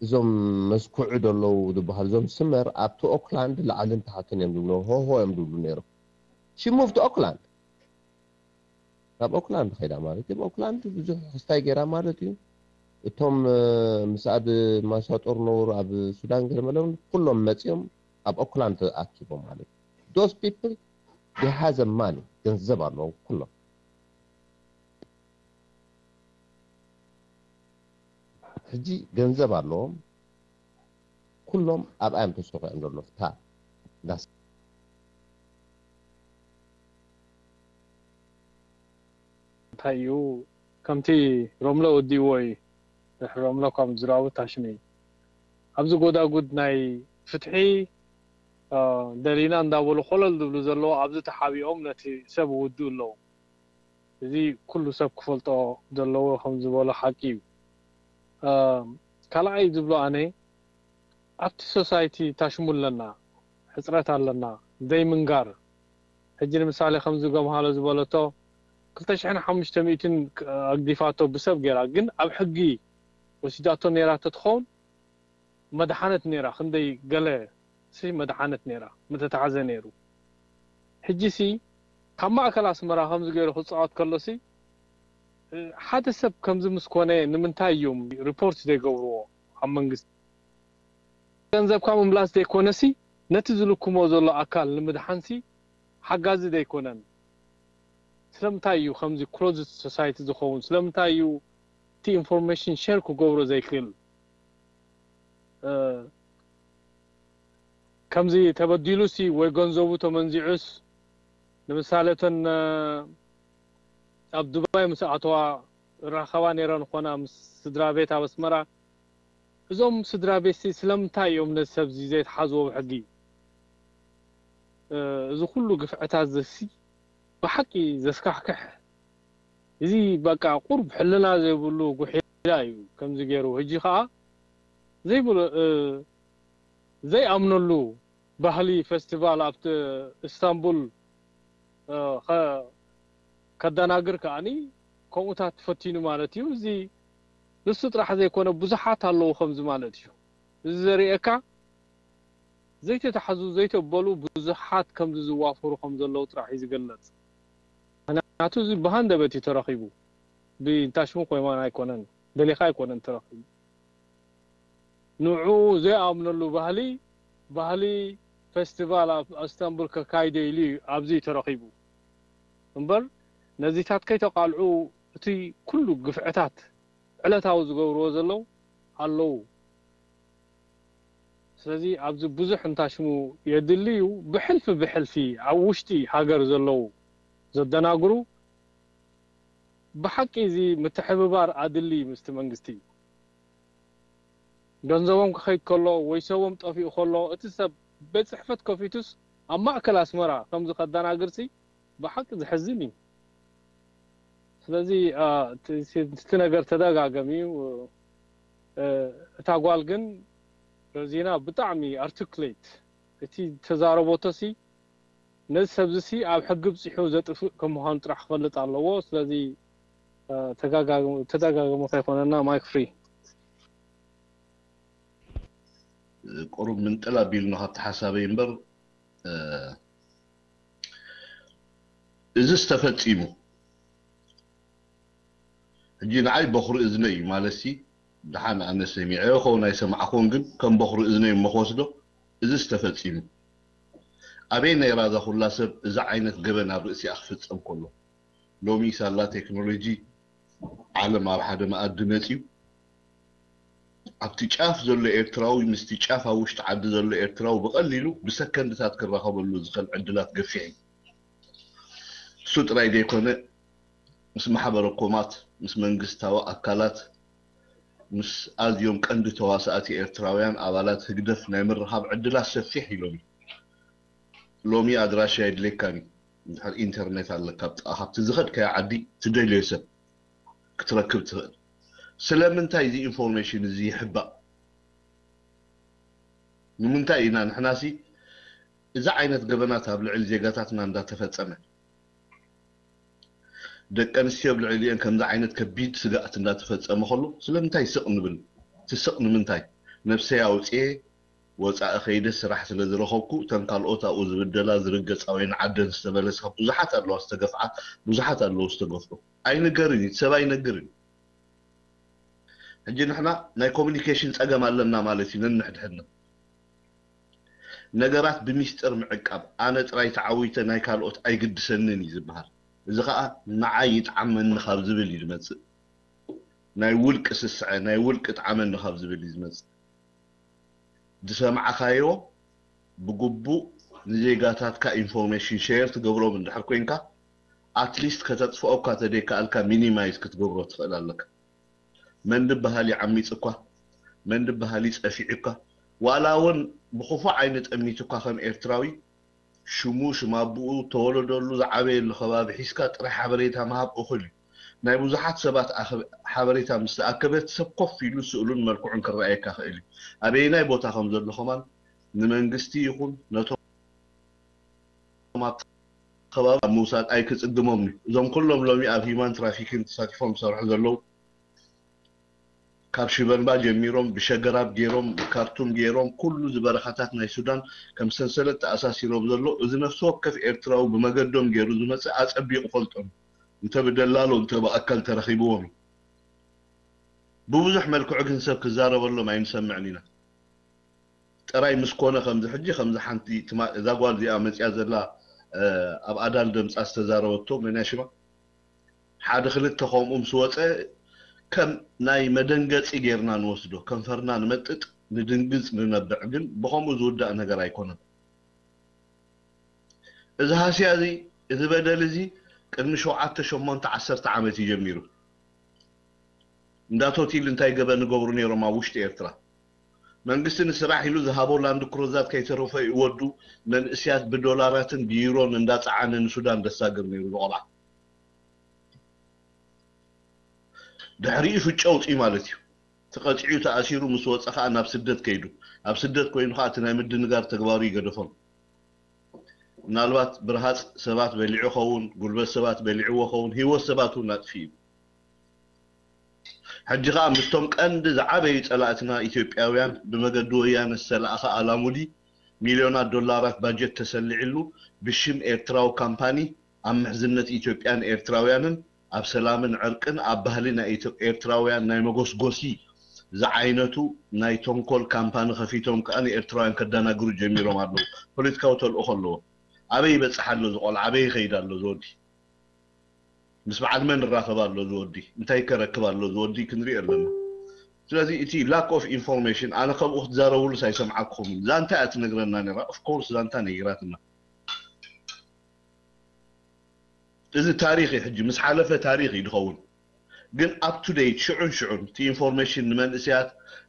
እዞም መስኩዑ ደለዉ ዝበሃሉ፣ እዞም ስመር ኣብቲ ኦክላንድ ላዕልን ታሕትን እዮም ዝብሉ፣ ሆሆ እዮም ዝብሉ ነይሮም። She moved to ኦክላንድ። ናብ ኦክላንድ ኸይዳ ማለት እዩ። ኣብ ኦክላንድ ብዙሕ ክስታይ ገይራ ማለት እዩ። እቶም፣ እ፣ ምስኣ ብማሳጦር ነውር ኣብ ሱዳን ገለ መለውን ኩሎም መጺኦም ኣብ ኦክላንድ ተኣኪቦም ማለት እዩ። Those people, they has a money፣ ገንዘብ ኣለዎም ኩሎም። ሕጂ ገንዘብ ኣለዎም። ኩሎም ኣብኣ እዮም ተሰኺዖም ዘሎ። ፍታ ዳስ እንታይ እዩ? ከምቲ ሮምለ ወዲእዎ እዩ። ድሕሪ ሮምለ ካብ ዝራቡ ታሽሚ እዩ። ኣብዚ ጎዳጉድ ናይ ፍትሒ፣ እ፣ ደሊና እንዳበሉ ኮለል ዝብሉ ዘለዉ ኣብዚ ተሓቢኦም ነቲ ሰብ ይውድኡ ኣለዉ። እዚ ኩሉ ሰብ ክፈልጦ ዘለዎ ከም ዝበሎ ሓቂ እዩ። እ፣ ካልኣይ ዝብሎ ኣነ ኣብቲ ሶሳይቲ ታሽሙ ኣለና፣ ሕፅረት ኣለና፣ ዘይምንጋር። ሕጂ ንምሳሌ ከምዚ ገምሃሎ ዝበለቶ ክልተ ሽሕን ሓሙሽተ ሚእትን ኣግዲፋቶ ብሰብ ገይራ፣ ግን ኣብ ሕጊ ወሲዳቶ ነይራ ተትኸውን መድሓነት ነይራ፣ ክንደይ ገለ ሲ መድሓነት ነይራ፣ ምተታሕዘ ነይሩ። ሕጂ ሲ ካብ ማእከል ኣስመራ ከምዚ ገይሩ ክጻወት ከሎ ሲ፣ እ፣ ሓደ ሰብ ከምዚ ምስ ኮነ ንምንታይ እዮም ሪፖርት ዘይገብርዎ ኣብ መንግስቲ? ገንዘብካ ምምላስ ዘይኮነ ሲ ነቲ ዝልክሞ ዘሎ ኣካል ንምድሓን ሲ ሓጋዚ ዘይኮነን? ስለምንታይ እዩ ከምዚ ክሎዝድ ሶሳይቲ ዝኸውን? ስለምንታይ እዩ እቲ ኢንፎርሜሽን ሸር ክገብሮ ዘይክእል? እ፣ ከምዚ ተበዲሉ ሲ ወይ ገንዘቡ ተመንዚዑስ፣ ንምሳሌ እተን፣ እ፣ ኣብ ዱባይ ምስ ኣተዋ ራኸባ ነይረን ኾና ምስ ስድራ ቤት ኣብ ኣስመራ፣ እዞም ስድራ ቤት ሲ ስለምንታይ እዮም ነዚ ሰብ እዚ ዘይተሓዝዎ ብሕጊ? እ፣ እዚ ኩሉ ግፍዕታት እዚ ሲ ብሓቂ ዘስካሕክሕ፣ እዚ በቃ ቁርብ ሕልና ዘይብሉ ጉሒላ እዩ ከምዚ ገይሩ። ሕጂ ኸዓ ዘይብሉ፣ እ፣ ዘይኣምነሉ ባህሊ ፌስቲቫል ኣብቲ እስታንቡል፣ እ፣ ኸ-፣ ከደናግር ከዓኒ ከምኡታት ፈቲኑ ማለት እዩ። እዚ ንሱ ጥራሕ ዘይኮነ ብዙሓት ኣለዉ ከምዚ ማለት እዩ። እዚ ዘርእየካ ዘይተታሕዙ ዘይተበሉ ብዙሓት ከምዚ ዝዋፈሩ ከም ዘለዉ ጥራሕ እዩ ዝገለጽ። ምክንያቱ እዚ ብሃንደበት እዩ ተረኺቡ። ብኢንታሽሙ ኮይማን ኣይኮነን፣ ደሊኻ ኣይኮነን ተረኺቡ። ንዑ ዘይኣምነሉ ባህሊ፣ ባህሊ ፌስቲቫል ኣብ ኣስታንቡል ከካይደ ኢሉ እዩ ኣብዚ ተረኺቡ። እምበር ነዚታት ከይተቃልዑ እቲ ኩሉ ግፍዕታት ዕለታዊ ዝገብርዎ ዘለዉ ኣለዉ። ስለዚ ኣብዚ ብዙሕ እንታሽሙ የድሊ እዩ። ብሕልፊ ብሕልፊ ኣብ ውሽጢ ሃገር ዘለዉ ዘደናግሩ ብሓቂ እዚ ምትሕብባር ኣድሊ ምስቲ መንግስቲ እዩ። ገንዘቦም ክኸይድ ከሎ ወይ ሰቦም ጠፊኡ ከሎ እቲ ሰብ ቤት ጽሕፈት ከፊቱስ ኣብ ማእከል ኣስመራ ከምዚ ከደናግርሲ ብሓቂ ዘሕዝን እዩ። ስለዚ፣ አ፣ እቲ፣ እቲ ነገር ተደጋገሚ እዩ። እ፣ እታ ጓል ግን ረዚና ብጣዕሚ ኣርቲኩሌት እቲ ተዛረቦቶሲ ነዚ ሰብ እዚ ኣብ ሕጊ ብፂሑ ዘጥፍእ ከም ምዃኑ ጥራሕ ክፈልጥ ኣለዎ። ስለዚ ተደጋግሞ ከይኮነና ማይክ ፍሪ። ቁሩብ ምንጥል ኣቢሉና ካብቲ ሓሳበይ እምበር፣ እዚ ዝተፈፂሙ ሕጂ ንዓይ በኹሪ እዝነይ እዩ ማለት ሲ፣ ደሓን ኣነ ሰሚዐ ይኸውን ኣይሰማዕኹን፣ ግን ከም በኹሪ እዝነይ እሞ ክወስዶ፣ እዚ ዝተፈፂሙ ኣበይ ናይ ራዛ ኩላ ሰብ እዚ ዓይነት ገበን ኣብ ርእሲኣ ክፍፀም ከሎ፣ ሎሚ ሳላ ቴክኖሎጂ ዓለም ኣብ ሓደ መኣዲ መፅዩ፣ ኣብቲ ጫፍ ዘሎ ኤርትራዊ ምስቲ ጫፍ ኣብ ውሽጢ ዓዲ ዘሎ ኤርትራዊ ብቐሊሉ ብሰከንድታት ክራኸበሉ ዝኽእል ዕድላት ገፊሕ እዩ። እሱ ጥራይ ዘይኮነ፣ ምስ ማሕበረ ኮማት፣ ምስ መንግስታዊ ኣካላት፣ ምስ ኣዝዮም ቀንዲ ተዋሳእቲ ኤርትራውያን ኣባላት ህግደፍ ናይ ምርኻብ ዕድላት ሰፊሕ ኢሎም እዩ። ሎሚ ኣድራሻ የድልየካን እዩ። እንድሕር ኢንተርኔት ኣለካ፣ ኣብቲ ዝኸድካዮ ዓዲ ትደልዮ ሰብ ክትረክብ ትኽእል። ስለምንታይ እዚ ኢንፎርሜሽን እዚ ይሕባእ? ንምንታይ ኢና ንሕናሲ እዚ ዓይነት ገበናት ኣብ ልዕሊ ዜጋታትና እንዳተፈጸመ፣ ደቂ ኣንስትዮ ኣብ ልዕሊአን ከምዚ ዓይነት ከቢድ ስግኣት እንዳተፈጸመ ከሎ ስለምንታይ ስቕ ንብል? ትስቕ ንምንታይ? ነብሰይ ኣውፅኤ ወፃኢ ከይደ ስራሕ ስለ ዝረኸብኩ፣ እተን ካልኦት ኣብኡ ዝብደላ፣ ዝርገፃ ወይ ንዓደን ዝተመለሳ ብዙሓት ኣለዋ ዝተገፍዓ፣ ብዙሓት ኣለዉ ዝተገፍዑ። ኣይንገርን እዩ፣ እቲ ሰብ ኣይነግርን እዩ። ሕጂ ንሕና ናይ ኮሚኒኬሽን ፀገም ኣለና ማለት እዩ ነንሕድሕድና። ነገራት ብሚስጥር ምዕቃብ፣ ኣነ ጥራይ ተዓዊተ ናይ ካልኦት ኣይግድሰንን እዩ ዝበሃል። እዚ ከዓ ንዓይ ይጥዓመኒ ካብ ዝብል እዩ ዝመፅእ። ናይ ውልቂ ስስዐ፣ ናይ ውልቂ ጥዓመኒ ካብ ዝብል እዩ ዝመፅእ። ዝሰማዕካዮ ብግቡእ ንዜጋታትካ ኢንፎርሜሽን ሼር ትገብሮም እንድሕር ኮይንካ፣ ኣትሊስት ከተጥፍኦ እኳ ተደይከኣልካ ሚኒማይዝ ክትገብሮ ትኽእል ኣለካ። መን ድበሃል ይዓሚፅ እኳ፣ መን ድበሃል ይፀፊዑ እኳ፣ ዋላ እውን ብክፉእ ዓይኒ ጠሚቱ እኳ ከም ኤርትራዊ ሽሙ፣ ሽም ኣቦኡ፣ ተወለደሉ፣ ዝዓበየሉ ከባቢ ሒዝካ ጥራይ ሓበሬታ ምሃብ እኹል እዩ። ናይ ብዙሓት ሰባት ኣኸ- ሓበሬታ ምስ ተኣከበ፣ እቲ ሰብ ኮፍ ኢሉ ስእሉን መልክዑን ክረኣየካ ይኽእል እዩ። ኣበየናይ ቦታ ከም ዘሎ ከማን ንመንግስቲ ይኹን ነቶም ኣብቲ ከባቢ ኣብ ምውሳድ ኣይክጽግሞምን እዩ። እዞም ኩሎም ሎሚ ኣብ ሂዩማን ትራፊኪንግ ተሳቲፎም ዝሰርሑ ዘለዉ፣ ካብ ሽበንባ ጀሚሮም፣ ብሸገራብ ገይሮም፣ ብካርቱም ገይሮም፣ ኩሉ እዚ በረኻታት ናይ ሱዳን ከም ሰንሰለት ተኣሳሲሮም ዘሎ፣ እዚ ነፍሲ ወከፍ ኤርትራዊ ብመገዶም ገይሩ ዝመጽእ ኣጸቢቑ ፈልጦም። እንተ ብደላሎ እንተ ብኣካል ተረኺብዎም እዩ። ብብዙሕ መልክዑ ግን ሰብ ክዛረበሎም ኣይንሰምዕን ኢና። ጥራይ ምስ ኮነ ከምዚ ሕጂ ከምዚ ሓንቲ ትማ- እዛ ጓል እዚኣ መፅያ ዘላ እ፣ ኣብ ኣዳል ደምፃ ዝተዛረበቶ መን እያ ሽማ? ሓደ ክልተ ከምኡ ምስ ወፀ ከም ናይ መደንገፂ ጌርና ንወስዶ፣ ከንፈርና ንመጥጥ፣ ንድንግፅ፣ ንነብዕ። ግን ብኸምኡ ዝውዳእ ነገር ኣይኮነን። እዚ ሃስያ እዚ፣ እዚ በደል እዚ ቅድሚ ሸውዓተ ሸሞንተ ዓሰርተ ዓመት እዩ ጀሚሩ። እንዳ ቶቲል እንታይ ገበን ንገብሩ ነይሮም ኣብ ውሽጢ ኤርትራ? መንግስቲ ንስራሕ ኢሉ ዝሃቦ ላንድ ክሩዘር ከይተረፈ እዩ ወዱ መንእስያት ብዶላራትን ብዩሮን እንዳፀዓነ ንሱዳን ደሳግር ነይሩ ዝቆልዓ። ድሕሪኡ ፍጨ ውፅኡ ማለት እዩ። ተቐፂዑ ተኣሲሩ ምስ ወፀ ከዓ ናብ ስደት ከይዱ። ኣብ ስደት ኮይኑ ከዓ እቲ ናይ ምድንጋር ተግባሩ ይገደፎም። ምናልባት ብርሃፅ ሰባት በሊዑ ኸውን፣ ጉልበት ሰባት በሊዕዎ ኸውን፣ ህይወት ሰባት እውን ኣጥፊኡ እዩ። ሕጂ ከዓ ምስቶም ቀንዲ ዝዓበዩ ፀላእትና ኢትዮጵያውያን ብመገዲ ወያነ ዝተላእኸ ኣላሙዲ ሚልዮናት ዶላራት ባጀት ተሰሊዕሉ ብሽም ኤርትራዊ ካምፓኒ ኣብ ምሕዝነት ኢትዮጵያን ኤርትራውያንን ኣብ ሰላምን ዕርቅን ኣብ ባህሊ ናይ ኢትዮ- ኤርትራውያን ናይ መጎስጎሲ ዝዓይነቱ ናይ ተንኮል ካምፓኒ ከፊቶም ከዓ ንኤርትራውያን ከደናግሩ ጀሚሮም ኣለዉ። ፖለቲካዊ ተልእኾ ኣለዎ። ኣበይ ይበፅሕ ኣሎ እዚ ቆልዓ? ኣበይ ይኸይድ ኣሎ እዚ ወዲ? ምስ በዓል መን ይራኸብ ኣሎ እዚ ወዲ? እንታይ ከረክብ ኣሎ እዚ ወዲ? ክንሪኦ ኣለና። ስለዚ እቲ lack of information ኣነ ከምኡ ክትዛረብሉስ ኣይሰምዓኩኹምን። ዛንታ እያ ትነግረና ነራ። Of course ዛንታ ነጊራትና። እዚ ታሪኽ እዩ፣ ሕጂ ምስ ሓለፈ ታሪኽ እዩ ዝኸውን። ግን up to date ሽዑን ሽዑን እቲ ኢንፎርሜሽን ንመንእስያት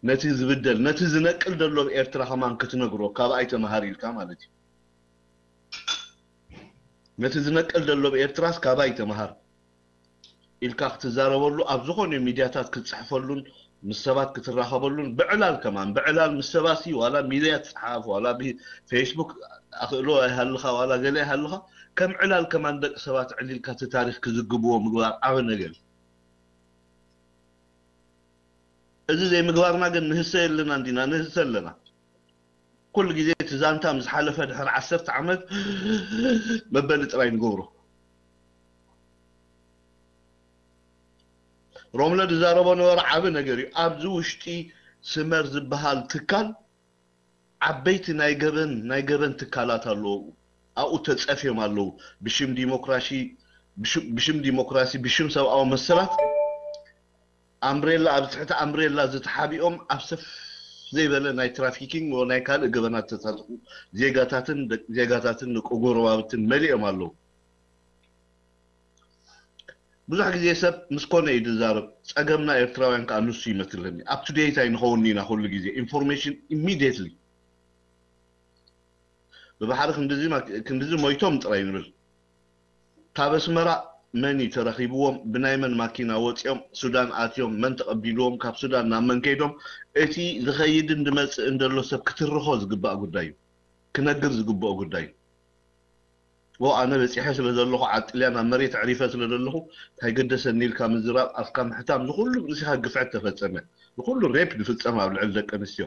ነቲ ዝብደል ነቲ ዝነቅል ዘሎ ኣብ ኤርትራ ከማን ክትነግሮ ካብ ኣይተመሃር ኢልካ ማለት እዩ። ነቲ ዝነቅል ዘሎ ኣብ ኤርትራስ ካብ ኣይተመሃር ኢልካ ክትዛረበሉ ኣብ ዝኾነ ሚድያታት ክትፅሕፈሉን ምስ ሰባት ክትራኸበሉን ብዕላል ከማን ብዕላል ምስ ሰባት ሲ ዋላ ሚድያ ትፅሓፍ ዋላ ብፌስቡክ ኣኽእሎ ኣይሃልኻ ዋላ ገለ ኣይሃልኻ ከም ዕላል ከማን ደቂ ሰባት ዕሊልካ እቲ ታሪኽ ክዝግብዎ ምግባር ዓበ ነገር እዩ። እዚ ዘይምግባርና ግን ንህሰ የለና እንዲና ንህሰ ኣለና። ኩሉ ግዜ እቲ ዛንታ ምስ ሓለፈ ድሕሪ ዓሰርተ ዓመት መበሊ ጥራይ ንገብሮ። ሮምለ ዝዛረቦ ነበረ ዓቢ ነገር እዩ። ኣብዚ ውሽጢ ስመር ዝበሃል ትካል ዓበይቲ ናይ ገበን ናይ ገበን ትካላት ኣለዉ። ኣብኡ ተጸፍዮም ኣለዉ። ብሽም ዲሞክራሲ ብሽም ዲሞክራሲ ብሽም ሰብኣዊ መሰላት ኣምብሬላ ኣብ ትሕቲ ኣምብሬላ ዝተሓቢኦም ኣብ ሰፍ ዘይበለ ናይ ትራፊኪንግ ወይ ናይ ካልእ ገበናት ተሳተፉ ዜጋታትን ዜጋታትን ደቂ ጎረባብትን መሊኦም ኣለዉ። ብዙሕ ግዜ ሰብ ምስ ኮነ እዩ ዝዛረብ። ጸገምና ኤርትራውያን ከዓ ንሱ ይመስለኒ። Up to date ኣይንኸውን ኢና ኩሉ ግዜ ኢንፎርሜሽን ኢሚድየትሊ ብባሕሪ ክንድዚ ሞይቶም ጥራይ ንብል። ካብ ኣስመራ መን እዩ ተረኺብዎም? ብናይ መን ማኪና ወፂኦም ሱዳን ኣትዮም? መን ተቐቢልዎም? ካብ ሱዳን ናብ መን ከይዶም? እቲ ዝኸይድን ዝመፅእን ዘሎ ሰብ ክትርኾ ዝግባእ ጉዳይ እዩ። ክነግር ዝግብኦ ጉዳይ እዩ። ዎ ኣነ በፂሐ ስለ ዘለኹ ዓጥልያ ናብ መሬት ዕሪፈ ስለ ዘለኹ እንታይ ገደሰኒ ኢልካ ምዝራብ ኣፍካ ምሕታም ዝኩሉ ርእሲኻ ግፍዕት ተፈፀመ ዝኩሉ ሬፕ ዝፍፀም ኣብ ልዕሊ ደቂ ኣንስትዮ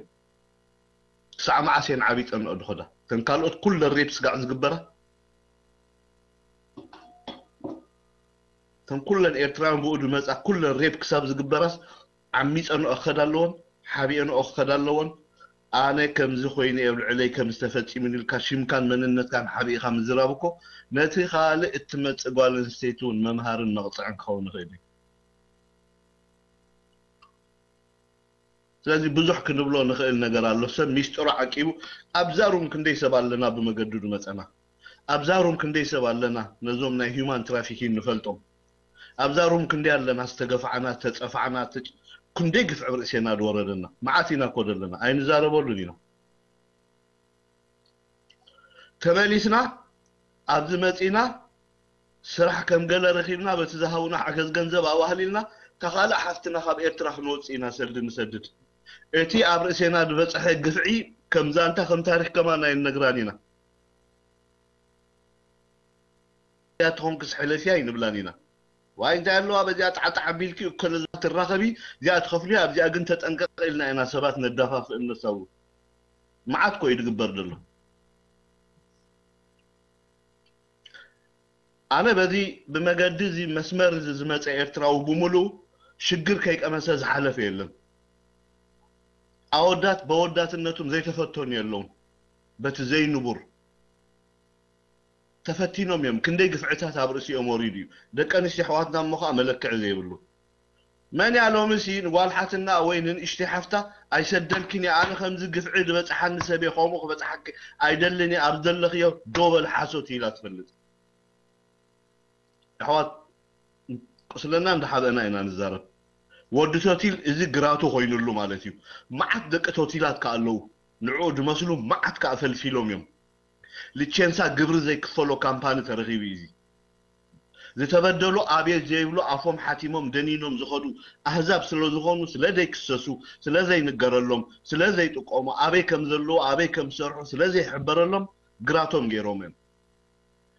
ክሳዕ መዓስ እየን ዓብይ ፀንኦ ድኸዳ እተን ካልኦት ኩለን ሬፕ ስጋዕ ዝግበራ እተን ኩለን ኤርትራውያን ብኡ ዝመፃ ኩለን ሬፕ ክሳብ ዝግበራስ ዓሚፀንኦ ክኸዳ ኣለዎን ሓቢአንኦ ክኸዳ ኣለዎን ኣነ ከምዚ ኮይነ እየ ኣብ ልዕለይ ከምዚ ተፈፂሙኒ ኢልካ ሽምካን መንነትካን ሓቢእካ ምዝራብ እኮ ነቲ ካልእ እትመፅእ ጓል ኣንስተይቲ እውን መምሃርን መቕፅዕን ክኸውን ይኽእል እዩ። ስለዚ ብዙሕ ክንብሎ ንኽእል ነገር ኣሎ። ሰብ ሚስጥሩ ዓቂቡ ኣብዛ ሩም ክንደይ ሰብ ኣለና ብመገዱ ዝመፀና ኣብዛ ሩም ክንደይ ሰብ ኣለና ነዞም ናይ ሂዩማን ትራፊኪን ንፈልጦም ኣብዛ ሩም ክንደይ ኣለና ዝተገፋዕና ዝተፀፋዕና ክንደይ ግፍዒ ርእሴና ዝወረደና መዓት ኢና እኮ ዘለና ኣይንዛረበሉን ኢና። ተመሊስና ኣብዚ መፂና ስራሕ ከም ገለ ረኺብና በቲ ዝሃቡና ሓገዝ ገንዘብ ኣዋህሊልና እታ ካልእ ሓፍትና ካብ ኤርትራ ክንወፅእ ኢና ሰልዲ ንሰድድ። እቲ ኣብ ርእሴና ዝበፅሐ ግፍዒ ከም ዛንታ ከም ታሪክ ከማን ኣይንነግራን ኢና። እያ ትኾንክስ ሕለፊ ኣይንብላን ኢና። ዋይ እንታይ ኣለዋ በዚኣ ጣዕጣዕ ኣቢልኪ እኮ ነዛ ትራኸቢ እዚኣ ትኸፍልያ ኣብዚኣ ግን ተጠንቀቂ ኢልና ኢና ሰባት ነዳፋፍእን ነሳውር። መዓት ኮ እዩ ዝግበር ዘሎ። ኣነ በዚ ብመገዲ እዚ መስመር እዚ ዝመፀ ኤርትራዊ ብምሉኡ ሽግር ከይቀመሰ ዝሓለፈ የለን። ኣወዳት በወዳትነቶም ዘይተፈተኑ የለውን በቲ ዘይንቡር ተፈቲኖም እዮም። ክንደይ ግፍዕታት ኣብ ርእሲኦም ወሪዱ እዩ። ደቂ ኣንስትዮ ኣሕዋትና እሞ ከዓ መለክዒ ዘይብሉ። መን እያ ሎምሲ ንጓል ሓትና ወይ ንንእሽተይ ሓፍታ ኣይሰደልክን እየ ኣነ ከምዚ ግፍዒ ዝበፅሓኒ ሰብ እየ ከምኡ ክበፅሓኪ ኣይደልን እየ ኣብ ዘለኽዮ ዶ በል ሓሶት ኢላ ትፈልጥ። ኣሕዋት ቁስለና እንዳሓበእና ኢና ንዛረብ። ወዲ ቶቲል እዚ ግራቱ ኮይኑሉ ማለት እዩ። መዓት ደቂ ቶቲላት ከ ኣለዉ ንዕኡ ዝመስሉ መዓት ከ ኣፈልፊሎም እዮም። ልቼንሳ ግብሪ ዘይክፈሎ ካምፓኒ ተረኺቡ እዩ። ዝተበደሉ ኣቤት ዘይብሉ ኣፎም ሓቲሞም ደኒኖም ዝኸዱ ኣህዛብ ስለ ዝኾኑ ስለ ዘይክሰሱ ስለ ዘይንገረሎም ስለ ዘይጥቀሙ ኣበይ ከም ዘለዉ ኣበይ ከም ዝሰርሑ ስለ ዘይሕበረሎም ግራቶም ገይሮም እዮም።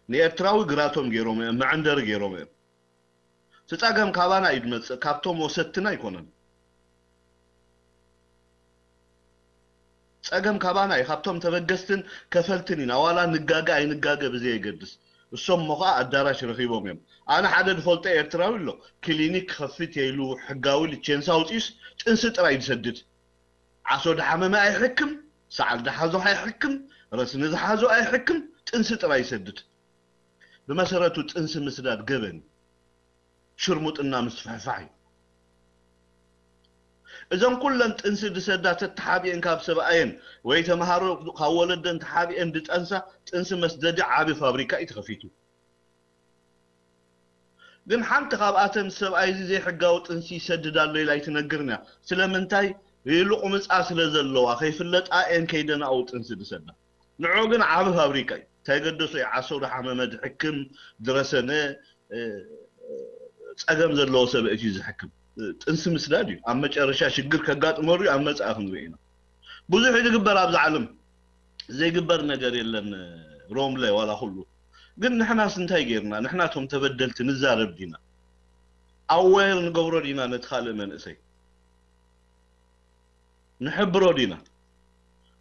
ንኤርትራዊ ግራቶም ገይሮም እዮም መዐንደሪ ገይሮም እዮም። እቲ ጸገም ካባና እዩ ዝመጽእ ካብቶም ወሰድትና ኣይኮነን። ጸገም ካባና እዩ ካብቶም ተበገስትን ከፈልትን ኢና ዋላ ንጋገ ኣይንጋገ ብዘየገድስ እሶም ሞ ከዓ ኣዳራሽ ረኺቦም እዮም። ኣነ ሓደ ዝፈልጦ ኤርትራዊ ኣሎ ክሊኒክ ክኸፍት እየ ኢሉ ሕጋዊ ልቼንሳ ኣውፂኡስ ጥንሲ ጥራይ ዝሰድድ ዓሶ ድሓመመ ኣይሕክም፣ ሰዓል ድሓዞ ኣይሕክም፣ ረስኒ ዝሓዞ ኣይሕክም፣ ጥንሲ ጥራይ ይሰድድ። ብመሰረቱ ጥንሲ ምስዳድ ገበን እዩ። ሽርሙጥና ምስፍሕፋሕ እዩ። እዘን ኩለን ጥንሲ ዝሰዳ ተተሓቢአን ካብ ሰብኣየን ወይ ተምሃሮ ካብ ወለደን ተሓቢአን ዝጠንሳ ጥንሲ መስደዲ ዓቢ ፋብሪካ እዩ ተኸፊቱ። ግን ሓንቲ ካብኣተን ሰብኣይ እዚ ዘይሕጋዊ ጥንሲ ይሰድድ ኣሎ ኢላ ኣይትነግርን እያ። ስለምንታይ? ሉቁምጻ ስለ ዘለዋ ከይፍለጣ እየን ከይደን ኣብኡ ጥንሲ ዝሰዳ። ንዑ ግን ዓቢ ፋብሪካ እዩ። እንታይ ገደሶ እዩ ዓሶ ዝሓመመ ዝሕክም ዝረሰነ ጸገም ዘለዎ ሰብ እዩ ዝሕክም። ጥንሲ ምስዳድ እዩ። ኣብ መጨረሻ ሽግር ከጋጥመሉ እዩ፣ ኣብ መጻኢ ክንሪኦ ኢና። ብዙሕ እዩ ዝግበር ኣብዚ ዓለም፣ ዘይግበር ነገር የለን። ሮምለ ዋላ ኩሉ ግን ንሕናስ እንታይ ጌርና? ንሕና እቶም ተበደልቲ ንዛረብ ዲና? ኣዌር ንገብሮ ዲና ነቲ ካልእ መንእሰይ? ንሕብሮ ዲና?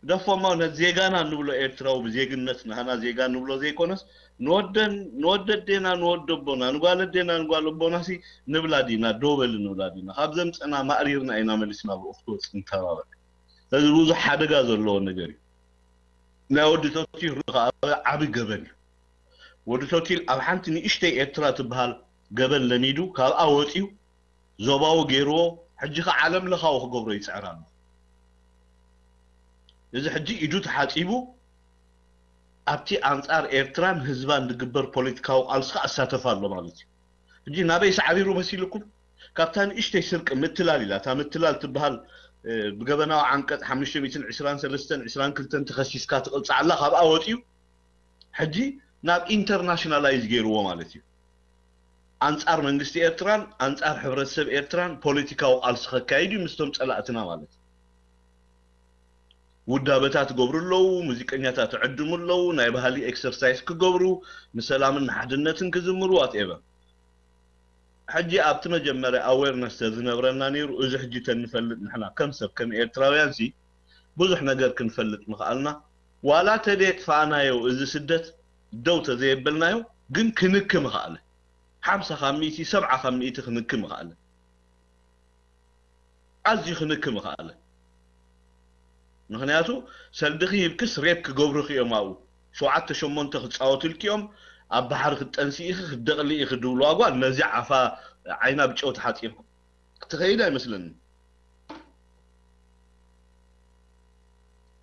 ደፎሞ ነቲ ዜጋና ንብሎ ኤርትራዊ ብዜግነት ናህና ዜጋ ንብሎ ዘይኮነስ ንወደን ንወደ ኣዴና ንወደ ኣቦና ንጓል ኣዴና ንጓል ኣቦናሲ ንብላ ዲና? ዶ በሊ ንብላ ዲና? ካብ ዘምጸና ማእሪርና ኢና መሊስና ብኡ ክትወጽእ ንተባበዕ። ስለዚ ብዙሕ ሓደጋ ዘለዎ ነገር እዩ። ናይ ወዲ ቶቲ ርኻበ ዓቢ ገበን እዩ። ወዲ ቶቲል ኣብ ሓንቲ ንእሽተይ ኤርትራ ትበሃል ገበን ለሚዱ ካብኣ ወጺኡ ዞባዊ ገይርዎ፣ ሕጂ ኸ ዓለም ለኻዊ ክገብሮ ይጽዕር ኣሎ። እዚ ሕጂ ኢዱ ተሓጺቡ ኣብቲ ኣንጻር ኤርትራን ህዝባን ዝግበር ፖለቲካዊ ቃልሲ ኸኣ እሳተፍ ኣሎ ማለት እዩ። ሕጂ ናበይ ሳዕሪሩ መሲልኩም? ካብታ ንእሽተይ ስርቂ ምትላል ኢላ፣ እታ ምትላል ትበሃል፣ እ፣ ብገበናዊ ዓንቀጽ ሓሙሽተ ሚእትን ዕስራን ሰለስተን ዕስራን ክልተን ተኸሲስካ ትቕጻዕ ኣላ፣ ካብኣ ወጺኡ ሕጂ ናብ ኢንተርናሽናላይዝ ገይርዎ ማለት እዩ። ኣንጻር መንግስቲ ኤርትራን ኣንጻር ሕብረተሰብ ኤርትራን ፖለቲካዊ ቃልሲ ከካይድ እዩ ምስቶም ጸላእትና ማለት እዩ። ውዳበታት ክገብሩ ኣለዉ፣ ሙዚቀኛታት ክዕድሙ ኣለዉ፣ ናይ ባህሊ ኤክሰርሳይዝ ክገብሩ፣ ንሰላምን ንሓድነትን ክዝምሩ፣ ዋትኤቨር። ሕጂ ኣብቲ መጀመርያ ኣዌርነስ ተዝነብረና ነይሩ፣ እዚ ሕጂ ተንፈልጥ ንሕና ከም ሰብ፣ ከም ኤርትራውያን ሲ ብዙሕ ነገር ክንፈልጥ ምኽኣልና። ዋላ ተደየጥፋእናዮ፣ እዚ ስደት ደው ተዘየበልናዮ፣ ግን ክንክ ምኽኣለ። ሓምሳ ካብ ሚእቲ፣ ሰብዓ ካብ ሚእቲ ክንክ ምኽኣለ። ኣዝዩ ክንክ ምኽኣለ። ምኽንያቱ ሰልድኺ ሂብክስ ሬፕ ክገብሩኺ እዮም ኣብኡ። ሸውዓተ ሸሞንተ ክጻወቱልኪ እዮም፣ ኣብ ባሕሪ ክትጠንሲ ኢኺ፣ ክትደቕሊ ኢኺ ድብሉ ኣጓል ነዚ ዓፋ ዓይና ብጨው ተሓጺርኩ። ትኸይድ ኣይመስለንን።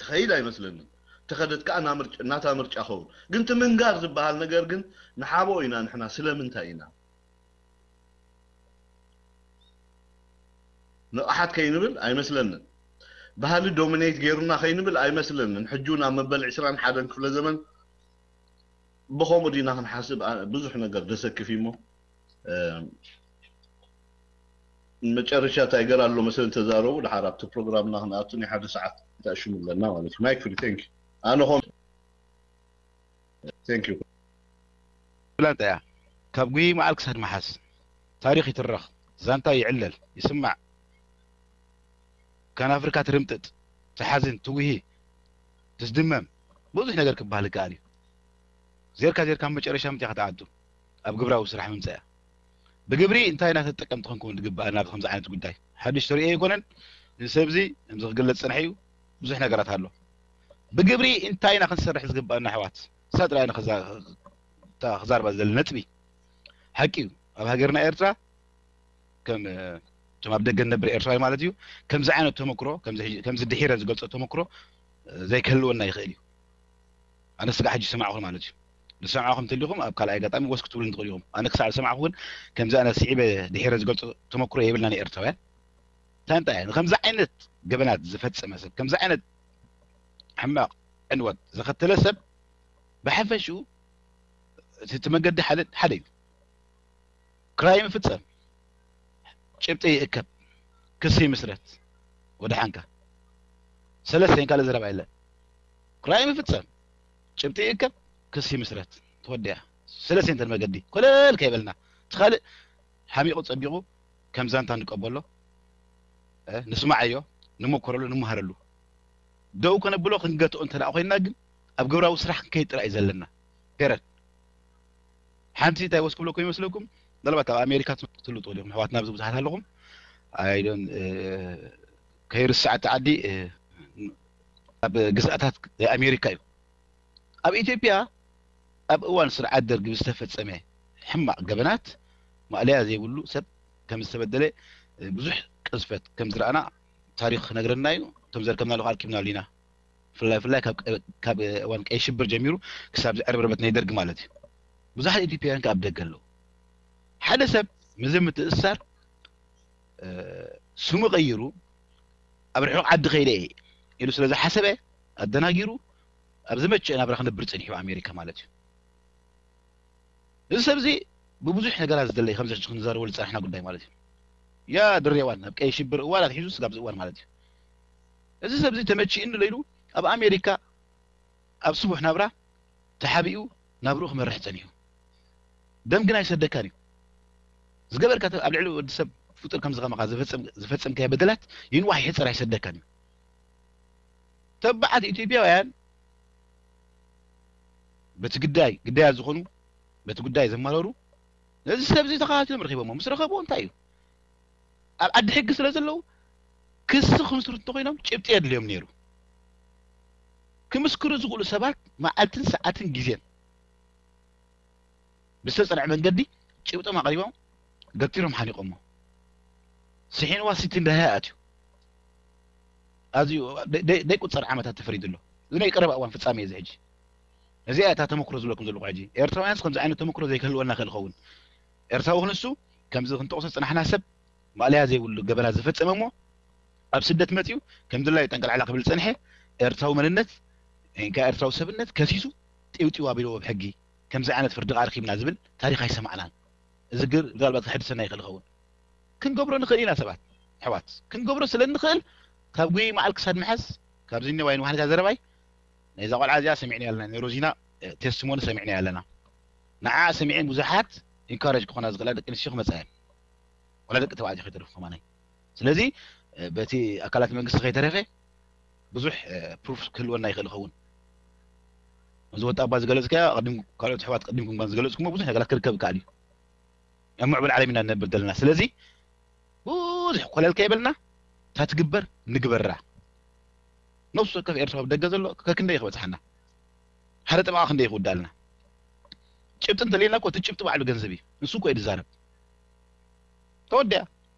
ትኸይድ ኣይመስለንን። ተኸደት ከኣ ና ምርጭ-፣ ናታ ምርጫ ኸውን። ግን እቲ ምንጋር ዝበሃል ነገር ግን ንሓቦ ኢና ንሕና። ስለምንታይ ኢና? ንቕሓት ከይንብል ኣይመስለንን። ባህሊ ዶሚኔት ገይሩና ከይንብል ኣይመስለንን። ሕጂ እውን ኣብ መበል ዕስራን ሓደን ክፍለ ዘመን ብኸምኡ ዲና ክንሓስብ? ኣ-፣ ብዙሕ ነገር ደሰክፍ እዩ እሞ፣ እ፣ መጨረሻ ታይገር ኣሎ መሰለኝ ተዛረቡ። ድሓር ኣብቲ ፕሮግራምና ክንኣቱ ናይ ሓደ ሰዓት ተኣሽሙ ኣለና ማለት እዩ። ማይክ ፍሪ፣ ቴንክ ዩ። ኣነ ኾን፣ ቴንክ ዩ። ብላ እንታይ እያ? ካብ ጉሂ መዓል ክሳድ መሓዝ ታሪኽ ይትረኽ፣ ዛንታ ይዕለል፣ ይስማዕ። ካን ኣፍሪካ ትርምጥጥ፣ ትሓዝን፣ ትጉሂ፣ ትስድመም፣ ብዙሕ ነገር ክበሃል ይከኣል እዩ። ዜርካ ዜርካ መጨረሻ ምንታይ ክትዓዱ? ኣብ ግብራዊ ስራሕ ምምጻእ እያ። ብግብሪ እንታይ ኢና ተጠቀምቲ ክንከውን ዝግባኣና ኣብዚ ከምዚ ዓይነት ጉዳይ? ሓድሽ ተርእዮ ኣይኮነን። እዚ ሰብ እዚ ከምዚ ክግለጽ ዝጸንሐ እዩ። ብዙሕ ነገራት ኣሎ። ብግብሪ እንታይ ኢና ክንሰርሕ ዝግባኣና ኣሕዋት? እሳ ጥራይ ኢና ክዛ-፣ እታ ክዛርባ ዝደሊ ነጥቢ። ሓቂ እዩ። ኣብ ሃገርና ኤርትራ ከም፣ እ፣ እቶም ኣብ ደገ ንነብር ኤርትራዊ ማለት እዩ፣ ከምዚ ዓይነት ተመክሮ፣ ከምዚ ሕጂ፣ ከምዚ ድሒረ ዝገልጾ ተመክሮ፣ እ፣ ዘይክህልወና ይኽእል እዩ። ኣነ ስጋዕ ሕጂ ዝሰማዕኹ ማለት እዩ። ዝሰማዕኹም እንተሊኹም ኣብ ካልኣይ ኣጋጣሚ ወስ ክትብሉ ትኽእሉ ኢኹም። ኣነ ክሳዕ ዝሰማዕኹ ግን ከምዚ ኣነ ስዒበ ድሒረ ዝገልጾ ተመክሮ የብልናን ኤርትራውያን። እንታይ እንታይ ንከምዚ ዓይነት ገበናት ዝፈጸመ ሰብ፣ ከምዚ ዓይነት ሕማቕ ዕንወት ዘኸተለ ሰብ ብሓፈሽኡ እቲ፣ እቲ መገዲ ሓደ፣ ሓደ እዩ። ክራይም ይፍጸም፣ ጭብጢ ይእከብ፣ ክሲ ይምስረት። ወደ ሓንካ ሰለስተ ካልእ ዘረባ የለን። ክራይም ይፍጸም፣ ጭብጢ ይእከብ፣ ክሲ ይምስረት። ተወዲኣ። ሰለስተ እንተ መገዲ ኮለል ከይበልና፣ እቲ ካልእ ሓሚቑ ጸቢቑ ከም ዛንታ ንቀበሎ፣ እ፣ ንስማዓዮ፣ ንመኮረሉ፣ ንመሃረሉ። ደው ከነብሎ ክንገትኦ እንተ ደኣ ኮይንና ግን ኣብ ግብራዊ ስራሕ ክንከይድ ጥራይ እዩ ዘለና። ፔረድ። ሓንቲ እንታይ ወስ ክብለኩም ይመስለኩም? ምናልባት ኣብ ኣሜሪካ ትፈልጡ ትህልዉ ትኽእሉ ኢኹም። ኣሕዋትና ኣብዚ ብዙሓት ኣለኹም። ኣይ ዶን፣ እ፣ ከይርስዓ እቲ ዓዲ፣ እ፣ ኣብ ግዝኣታት ኣሜሪካ እዩ። ኣብ ኢትዮጵያ ኣብ እዋን ስርዓት ደርግ ብዝተፈጸመ ሕማቕ ገበናት ማእለያ ዘይብሉ ሰብ ከም ዝተበደለ፣ እ፣ ብዙሕ ቅዝፈት ከም ዝረኣና ታሪኽ ክነግረና እዩ። እቶም ዘርከብናሉ ከኣ ኣርኪብናሉ ኢና። ብፍላይ፣ ብፍላይ ካብ ቀ-፣ ካብ እዋን ቀይ ሽብር ጀሚሩ ክሳብ ዝዕርብርበት ናይ ደርግ ማለት እዩ። ብዙሓት ኢትዮጵያውያን ከኣ ኣብ ደገ ኣለዉ። ሓደ ሰብ ምስዚ ምትእስሳር፣ እ፣ ስሙ ቀይሩ ኣብ ርሑቕ ዓዲ ከይደ እየ ኢሉ ስለ ዝሓሰበ ኣደናጊሩ ኣብ ዝመቸ ናብራ ክነብር ጸኒሑ ኣሜሪካ ማለት እዩ። እዚ ሰብ እዚ ብብዙሕ ነገራት ዝደለይ ከምዚ ሕጂ ክንዛረበሉ ዝጸናሕና ጉዳይ ማለት እዩ። ያ ድሬዋን ኣብ ቀይ ሽብር እዋን ኣትሒዙ ስጋብ ዝእዋን ማለት እዩ። እዚ ሰብዚ ተመቺእኒ ኢሉ ኣብ ኣሜሪካ ኣብ ስቡሕ ናብራ ተሓቢኡ ናብርኡ ክመርሕ ጸኒሑ። ደም ግን ኣይሰደካን እዩ። ዝገበርካ ኣብ ልዕሊ ወዲ ሰብ ፍጡር ከም ዝኸመኻ ዝፈጸምካዮ በደላት ይንዋሕ ይሕጽር ኣይሰደካን እዩ። ተባዓት ኢትዮጵያውያን በቲ ግዳይ ግዳያት ዝኾኑ በቲ ጉዳይ ዘማረሩ ነዚ ሰብዚ ተኸታቲሎም ረኺቦሞ ምስ ረኸብዎ እንታይ እዩ ኣብ ዓዲ ሕጊ ስለ ዘለዉ ክሲ ክምስርቱ እንተኮይኖም ጭብጢ የድልዮም ነይሩ። ክምስክሩ ዝኽእሉ ሰባት መዓልትን ሰዓትን ግዜን ብዝተፀንዐ መንገዲ ጭብጦም ኣቕሪቦም ገቲሮም ሓኒቆሞ። ስሒንዋ ሲቲ እንዳሃ ኣትዩ ኣዝዩ ደይ ቁፀር ዓመታት ተፈሪዱ ኣሎ። እዚ ናይ ቀረባ እዋን ፍፃሜ እዚ ሕጂ እዚኣ እታ ተመክሮ ዝብለኩም ዘለኹ ሕጂ ኤርትራውያንስ ከምዚ ዓይነት ተመክሮ ዘይክህልወና ክእል ኸውን ኤርትራዊ ክንሱ ከምዚ ክንጠቕሶ ዝፅናሕና ሰብ ማእለያ ዘይብሉ ገበናት ዝፈጸመ እሞ ኣብ ስደት መጺኡ ከም ድላዩ ጠንቀልዓላ ክብል ዝጸንሐ ኤርትራዊ መንነት ወይ ከዓ ኤርትራዊ ሰብነት ከሲሱ ጢውጢው ኣቢልዎ ብሕጊ ከምዚ ዓይነት ፍርዲ ከዓ ረኺብና ዝብል ታሪኽ ኣይሰማዕናን። እዚ ግር ምናልባት ከሕድሰና ይኽእል ይኸውን። ክንገብሮ ንኽእል ኢና ሰባት ኣሕዋት ክንገብሮ ስለ እንኽእል ካብ ጉይ መዓል ክሳድ ምሓዝ ካብዚ እኒኦ ዋይን ዋሕነታ ዘረባይ ናይዛ ቆልዓ እዚኣ ሰሚዕና ኣለና ናይ ሮዚና ቴስቲሞኒ ሰሚዕና ኣለና። ንዓ ሰሚዐን ብዙሓት ኢንካሬጅ ክኾና ዝኽእላ ደቂ ኣንስትዮ ክመፃ እየን። ወላ ደቂ ተባዕትዮ ከይተረፉ ከማናይ። ስለዚ በቲ ኣካላት መንግስቲ ከይተረፈ ብዙሕ ፕሩፍ ክህልወና ይኽእል ይኸውን። እዚ ወጣ እባ ዝገለፅካዮ ቅድም ካልኦት ኣሕዋት ቅድምኩም እኳ ዝገለፅኩሞ ብዙሕ ነገራት ክርከብ ይከኣል እዩ። ኣብ ምዕቡል ዓለም ኢና ንነብር ዘለና። ስለዚ ብዙሕ ኮለል ከይበልና እታ ትግበር ንግበራ። ነፍሲ ወከፍ ኤርትራዊ ኣብ ደገ ዘሎ ከክንደይ ክበፅሓና ሓደ ጠበቓ ክንደይ ክውዳልና ጭብጢ እንተለየና እኮ እቲ ጭብጢ ባዕሉ ገንዘብ እዩ። ንሱ እኮ እዩ ዝዛረብ። ተወዲኣ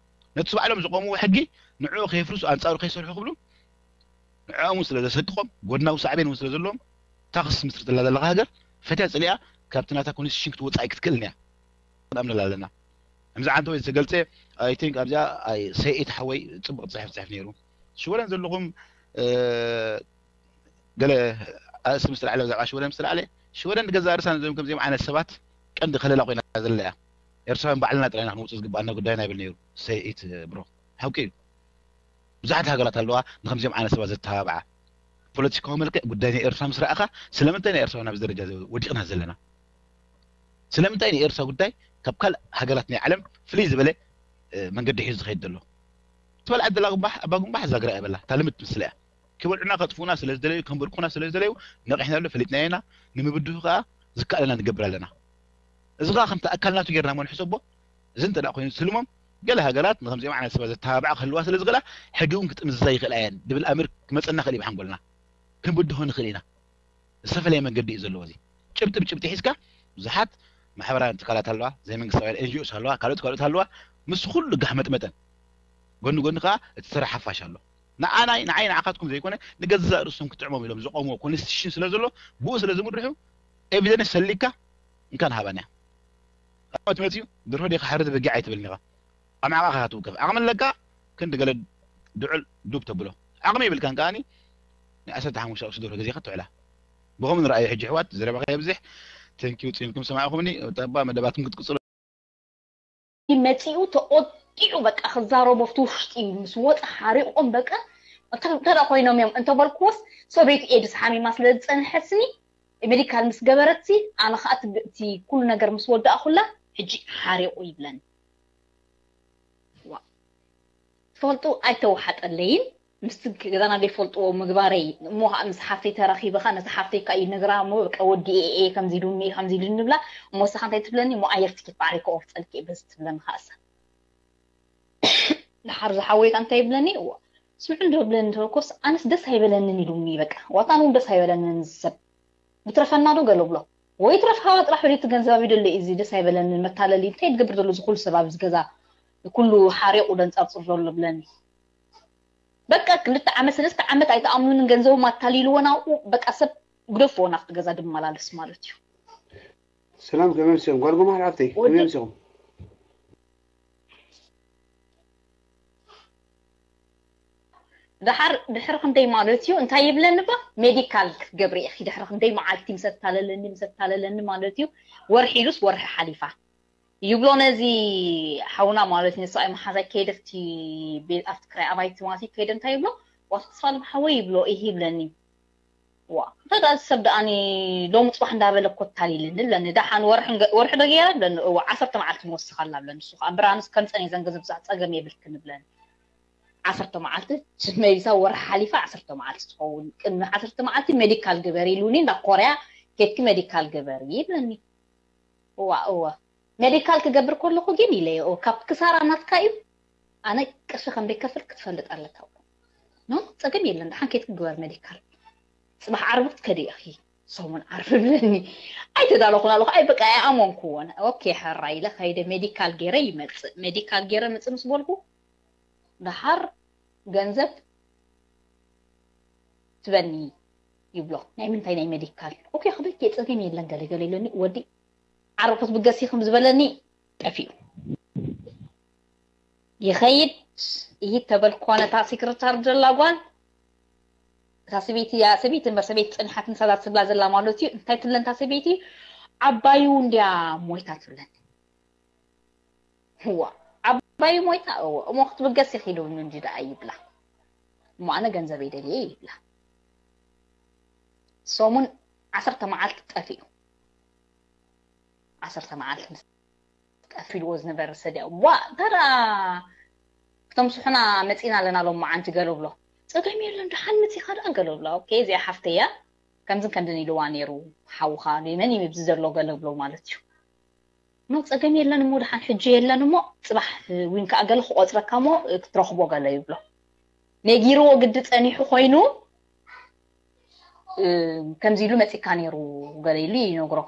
ነቲ ባዕሎም ዝቆምዎ ሕጊ ንዕኡ ከየፍርሱ ኣንፃሩ ከይሰርሑ ክብሉ ንዕኦም እውን ስለ ዘሰቅቖም ጎድናዊ ሳዕቤን እውን ስለ ዘለዎም እታ ክስምስርትላ ዘለካ ሃገር ፈትያ ፅሊኣ ካብቲ ናታ ኮንስቲቱሽን ክትወፃእ ኣይክትክእልን እያ። ኣምነላ ኣለና። ከምዚ ዓንተ ወይ ዝተገልፀ I think ኣብዚኣ say it ሓወይ ፅቡቅ ፅሕፍ ፅሕፍ ነይሩ። ሽወደን ዘለኹም ገለ ኣርእስቲ ምስ ተላዕለ ብዛዕባ ሽወደን ምስ ተላዕለ ሽወደን ንገዛእ ርእሳ ነዞም ከምዚኦም ዓይነት ሰባት ቀንዲ ከለላ ኮይና ዘላ እያ። ኤርትራውያን ባዕልና ጥራይና ክንውፅእ ዝግባኣና ጉዳይና ይብል ነይሩ። Say it bro ሓቂ እዩ። ብዙሓት ሃገራት ኣለዋ ንከምዚኦም ዓይነት ሰባት ዘተባብዓ። ፖለቲካዊ መልክዕ ጉዳይ ናይ ኤርትራ ምስ ረኣኻ ስለምንታይ ናይ ኤርትራ ናብዚ ደረጃ ወዲቕና ዘለና? ስለምንታይ ናይ ኤርትራ ጉዳይ ካብ ካልእ ሃገራት ናይ ዓለም ፍልይ ዝበለ መንገዲ ሒዙ ዝኸይድ ዘሎ? ትበልዓ ዘላ ጉንባሕ ኣባ ጉንባሕ ዛግራ እያ በላ እታ ልምድ ትምስላ እያ። ክበልዑና ከጥፉና ስለ ዝደለዩ ከንበርኩና ስለ ዝደለዩ ነቒሕናሉ ፈሊጥናዮ ኢና። ንምብድሁ ከዓ ዝከኣለና ንገብር ኣለና። እዚ ከዓ ከምቲ ኣካል ናቱ ጌርና እሞ ንሕሰቦ። እዚ እንተ ኮይኑ ስልሞም ገለ ሃገራት ንከምዚኦም ዓይነት ሰባት ዘተባብዓ ክህልዋ ስለ ዝኽእላ ሕጊ እውን ክጥምዝዛ ይኽእላ እየን ድብል ኣምር ክመፀና ክእል እዩ ብሓንጎልና ክንብድሆ ንኽእል ኢና። ዝተፈለየ መንገዲ እዩ ዘለዎ እዚ ጭብጢ ብጭብጢ ሒዝካ ብዙሓት ማሕበራውያን ትካላት ኣለዋ ዘይመንግስታውያን ኤንጂኦስ ኣለዋ ካልኦት ካልኦት ኣለዋ ምስ ኩሉ ጋሕ መጥመጠን ጎኒ ጎኒ ከዓ እቲ ተራ ሓፋሽ ኣሎ ንዓናይ ንዓይ ንዓኻትኩም ዘይኮነ ንገዛእ ርእሶም ክጥዕሞም ኢሎም ዘቆምዎ ኮንስቲቱሽን ስለ ዘሎ ብኡ ስለ ዝምርሑ ኤቪደንስ ሰሊካ እንካን ሃባን እያ ኣባት መፅዩ ድሮ ዲኻ ሓረድ በጊዕ ኣይትብልን ኢኻ ኣብ ዓቓኻ ትውከፍ ዓቕሚ ኣለካ ክንዲ ገለ ድዑል ዱብ ተብሎ ዓቕሚ የብልካን ከኣኒ ናይ ዓሰርተ ሓሙሽተ ቁርሲ ድሮ ገዚኻ ትውዕላ ብኸምኡ ንረኣዮ ሕጂ ኣሕዋት ዘረባ ከየብዝሕ ተንኪዩ ፅንኩም ሰማዕኹምኒ ጠባ መደባትኩም ክትቅፅሉ መፂኡ ተቆጢዑ በቃ ክዛረቦ ኣብቲ ውሽጢ ምስ ወፀ ሓሪቆም በቃ እንተ ኮይኖም እዮም እንተበልኩዎስ ሰበይቱ ኤድስ ሓሚማ ስለ ዝፀንሐትኒ ሜዲካል ምስ ገበረትሲ ኣነ ከዓ እቲ ኩሉ ነገር ምስ ወዳእኩላ ሕጂ ሓሪቁ ይብለኒ ትፈልጡ ኣይተወሓጠለይን ምስቲ ገዛና ዘይፈልጥዎ ምግባረይ እሞ ከዓ ምስ ሓፍተይ ተራኺበ ከዓ ነቲ ሓፍተይ ከዓ ይነግራ እሞ በቃ ወዲኤ እየ ከምዚ ኢሉኒ እዩ ከምዚ ኢሉኒ ንብላ እሞ ንስኻ እንታይ ትብለኒ እሞ ኣየር ትኬት ባዕለይ ክቆርፀልኪ እየ በዚ ትብለኒ ከዓ እሳ ድሓር ዝሓወይ ከዓ እንታይ ይብለኒ እዋ ስምዑ እንዶ ብለኒ እንተበልኮስ ኣነስ ደስ ኣይበለንን ኢሉኒ በቃ ዋጣን እውን ደስ ኣይበለንን እዚ ሰብ ይትረፈና ዶ ገለ ብሎ ወይ ትረፍ ሃዋ ጥራሕ ወደ ትገንዘብ ይደለ እዚ ደስ ኣይበለንን መታለሊ እንታይ ትገብር ዘሎ ዝኩሉ ሰብ ኣብዚ ገዛ ኩሉ ሓሪቑ ደንጻርጽር ዘሎ ብለኒ በቃ ክልተ ዓመት ሰለስተ ዓመት ኣይተኣምኑንን ገንዘቦም ኣታሊልዎ ናብኡ በቃ ሰብ ግደፍዎ ናብቲ ገዛ ድመላለስ ማለት እዩ ሰላም ከመይ ኣምሲኹም ጓል ጎማሕር ሓፍተይ ከመይ ኣምሲኹም ድሓር ድሕሪ ክንደይ ማለት እዩ እንታይ ይብለኒ ባ ሜዲካል ክትገብሪ ኢኺ ድሕሪ ክንደይ መዓልቲ ምስ ኣታለለኒ ምስ ኣታለለኒ ማለት እዩ ወርሒ ኢሉስ ወርሒ ሓሊፋ ይብሎ ነዚ ሓውና ማለት ንሱ ኣይ መሓዛይ ከይደ ኣብቲ ቤት ኣብቲ ክራይ ኣባይቲ ማለት እዩ ከይደ እንታይ ይብሎ ዋስክስፋል ሓወይ ይብሎ ይህ ይብለኒ ዋ እንታይ ደኣ ሰብ ደኣኒ ሎም ፅባሕ እንዳበለ እኮ ታሊልኒ ብለኒ ደሓን ወርሒ ዶ ገይረ ብለኒ እዋ ዓሰርተ መዓልቲ ንወስኻላ ብለኒ እሱ ከዓ ብራንስ ከምፀን እየ ዘንገዝብ ጸገም የብልክን ብለኒ ዓሰርተ መዓልቲ መሊሳ ወርሒ ሓሊፋ ዓሰርተ መዓልቲ ትኸውን ቅድሚ ዓሰርተ መዓልቲ ሜዲካል ግበር ኢሉኒ እንዳ ኮርያ ኬድኪ ሜዲካል ግበር ይብለኒ እዋ እዋ ሜዲካል ክገብር ከለኹ ግን ኢለዮ ካብ ክሳራ ናትካ እዩ ኣነ ቅርሺ ከም ደይከፍል ክትፈልጥ ኣለካ ኖ ጸገም የለን ደሓን ኬድኪ ግበር ሜዲካል ጽባሕ ዓርቢ ክትከዲ ኢኺ ሰሙን ዓርቢ ብለኒ ኣይተዳለኹን ኣለኹ ኣይ በቃ ኣይኣመንኩዎን ኦኬ ሕራ ኢለ ከይደ ሜዲካል ገይረ ይመጽእ ሜዲካል ገይረ ምጽእ ምስ በልኩ ደሓር ገንዘብ ትበኒ ይብሎ ናይ ምንታይ ናይ ሜዲካል ኦኬ ክበኪ ጸገም የለን ገለ ገለ ኢለኒ ወዲ ዓርቢ ክትብገሲ ከም ዝበለኒ ጠፊኡ ይኸይድ ይሂድ ተበልኳ ነታ ሴክረታር ዘላ ጓል እታ ሰበይቲ እያ ሰበይቲ እምበር ሰበይቲ ፀኒሓት ንሳዛ ትብላ ዘላ ማለት እዩ እንታይ ትብለን እታ ሰበይቲ ዓባዩ እንድያ ሞይታ ትብለን እዋ ዓባዩ ሞይታ እዎ እሞ ክትብገስ ይኺዱ እንጂ ደኣ ይብላ እሞ ኣነ ገንዘበይ ደልየ ይብላ ሰሙን ዓሰርተ መዓልቲ ጠፊኡ ዓሰርተ መዓልቲ ምስ ጠፊልዎ ዝነበረ ሰድያ ዋ እንታ ደኣ ክተምስሑና መፂና ኣለና ሎም መዓንቲ ገለ ብሎ ፀገም የለን ደሓን መፂኻ ደኣ ገለ ብሎ ኦኬ እዚኣ ሓፍተያ ከምዝን ከምዝን ኢልዋ ነይሩ ሓውኻ መን እዩ ኣብዚ ዘሎ ገለ ብሎ ማለት እዩ ኖ ፀገም የለን እሞ ደሓን ሕጂ የለን እሞ ፅባሕ ዊን ከዓ ገለ ክቆፅረካ እሞ ክትረኽቦ ገለ ይብሎ ነጊርዎ ግዲ ፀኒሑ ኮይኑ ከምዚ ኢሉ መፂካ ነይሩ ገለ ኢሉ ይነግሮ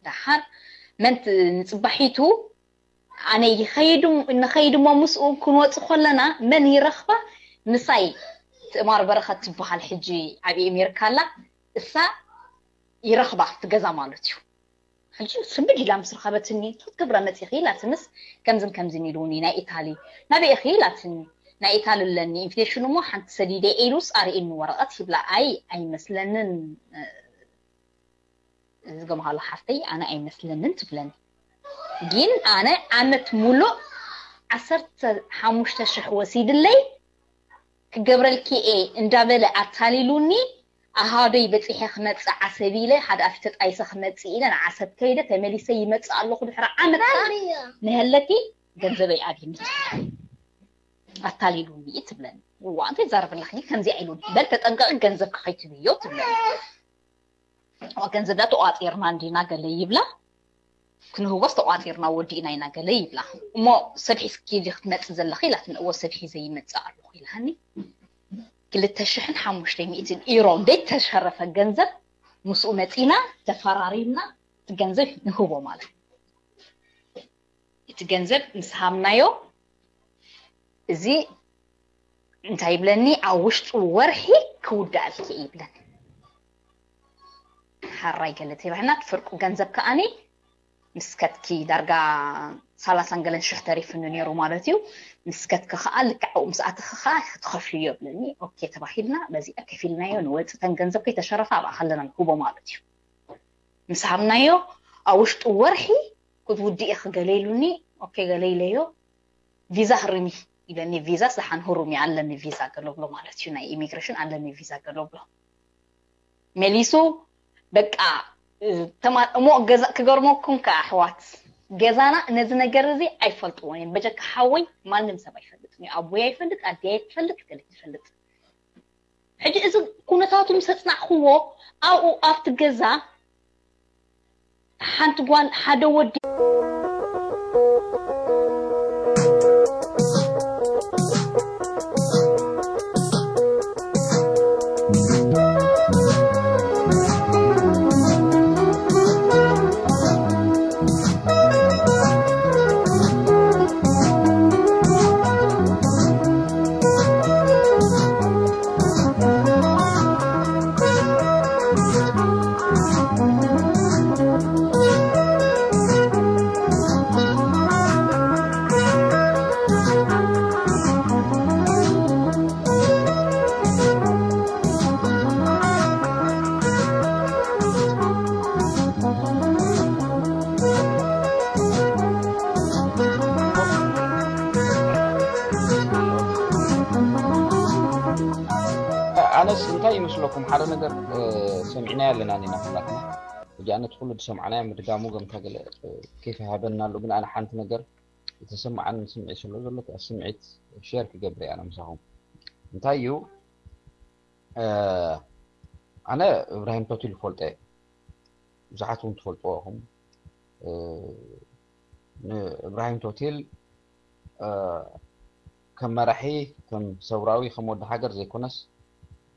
ደሓር መን ንፅባሒቱ ኣነ ይኸይድ ንኸይድ እሞ ምስኡ ክንወፅ ከለና መን ይረኽባ ምሳይ ትእማር በረኸት ትበሃል ሕጂ ኣብ ኣሜሪካ ኣላ እሳ ይረኽባ ትገዛ ማለት እዩ ሕጂ ስምድ ኢላ ምስ ረኸበትኒ ክትገብራ መፂኺ ኢላትንስ ከምዝን ከምዝን ኢሉኒ ናይ ኢታሊ ናበይ ኢኺ ኢላትኒ ናይ ኢታሊ ኣለኒ ኢንፌሽን እሞ ሓንቲ ሰዲደ ኢሉስ ኣርእኒ ወረቐት ይብላ ኣይ ኣይመስለንን ዝገምሃሉ ሓፍተይ ኣነ ኣይመስለንን ትብለኒ ግን ኣነ ዓመት ሙሉእ ዓሰርተ ሓሙሽተ ሽሕ ወሲድለይ ክገብረልኪ እየ እንዳበለ ኣታሊሉኒ ኣሃዶይ በፂሐ ክመፅእ ዓሰብ ኢለ ሓደ ኣፊ ተጣይሰ ክመፅእ ኢለ ንዓሰብ ከይደ ተመሊሰ ይመፅእ ኣለኹ ድሕሪ ዓመት ንሀለኪ ገንዘበይ ኣብይኒ ኣታሊሉኒ ትብለኒ እዋ እንታይ ዛረብላኺ ከምዚኣ ኢሉኒ በል ተጠንቀቂ ገንዘብ ክኸይትብዮ ትብለኒ ገንዘብ ዳ ተቋፂርና እንዲና ገለ ይብላ ክንህቦስ ተቋፂርና ወዲእና ኢና ገለ ይብላ እሞ ሰብ ሒዝኪ ዲ ክትመፅእ ዘለኺ ኢላትኒ እዎ ሰብ ሒዘ ይመፅእ ኣለኹ ኢልሃኒ ክልተ ሽሕን ሓሙሽተ ሚእትን ኢሮ ዘይተሸረፈ ገንዘብ ምስኡ መፂና ተፈራሪምና እቲ ገንዘብ ንህቦ ማለት እቲ ገንዘብ ምስ ሃብናዮ እዚ እንታይ ይብለኒ ኣብ ውሽጢ ወርሒ ክውዳእልኪ ይብለኒ ሓራይ ገለ ተባህና ፍርቁ ገንዘብ ከኣኒ ምስ ከትኪ ዳርጋ ሰላሳን ገለን ሽሕ ተሪፍኒ ነይሩ ማለት እዩ ምስ ከትኪ ከዓ ልክዕ ኣብኡ ምስ ኣተኺ ከዓ ክትኸፍልዮ ይብለኒ ኦኬ ተባሂልና በዚኣ ከፊልናዮ ንወፅተን ገንዘብ ከይተሸረፋ ኣብኣ ከለና ንህቦ ማለት እዩ ምስ ሃብናዮ ኣብ ውሽጡ ወርሒ ክትውድኢ ክገለ ኢሉኒ ኦኬ ገለ ኢለዮ ቪዛ ህርሚ ይብለኒ ቪዛስ ደሓን ህሩም እዩ ኣለኒ ቪዛ ገሎ ብሎ ማለት እዩ ናይ ኢሚግሬሽን ኣለኒ ቪዛ ገሎ ብሎ መሊሱ በቃ እሞ ገዛ ክገርመኩም ከዓ ኣሕዋት ገዛና ነዚ ነገር እዚ ኣይፈልጥዎን እዮም በጀካ ሓወይ ማንም ሰብ ኣይፈልጥን እዩ ኣቦይ ኣይፈልጥ ኣደይ ኣይትፈልጥ ገለ ትፈልጥ ሕጂ እዚ ኩነታቱ ምስ ኣፅናዕክዎ ኣብኡ ኣብቲ ገዛ ሓንቲ ጓል ሓደ ወዲ ስ እንታይ ይመስለኩም? ሓደ ነገር ሰሚዕናዮ ኣለና ኒና ኩላትና። እጃ ነቲ ኩሉ ዝሰማዕናዮ ምድጋሙ ገምታ ገለ ኬፍ ይሃበና ኣሎ። ግን ኣነ ሓንቲ ነገር ዝተሰማዓኒ ስምዒት ስለ ዘሎ ስምዒት ሸር ክገብር እየ ኣነ ምሳኹም። እንታይ እዩ? ኣነ እብራሂም ቶቲል ይፈልጦ እየ። ብዙሓት እውን ትፈልጥዎ ኢኹም። ንእብራሂም ቶቲል ከም መራሒ፣ ከም ሰውራዊ፣ ከም ወዲ ሃገር ዘይኮነስ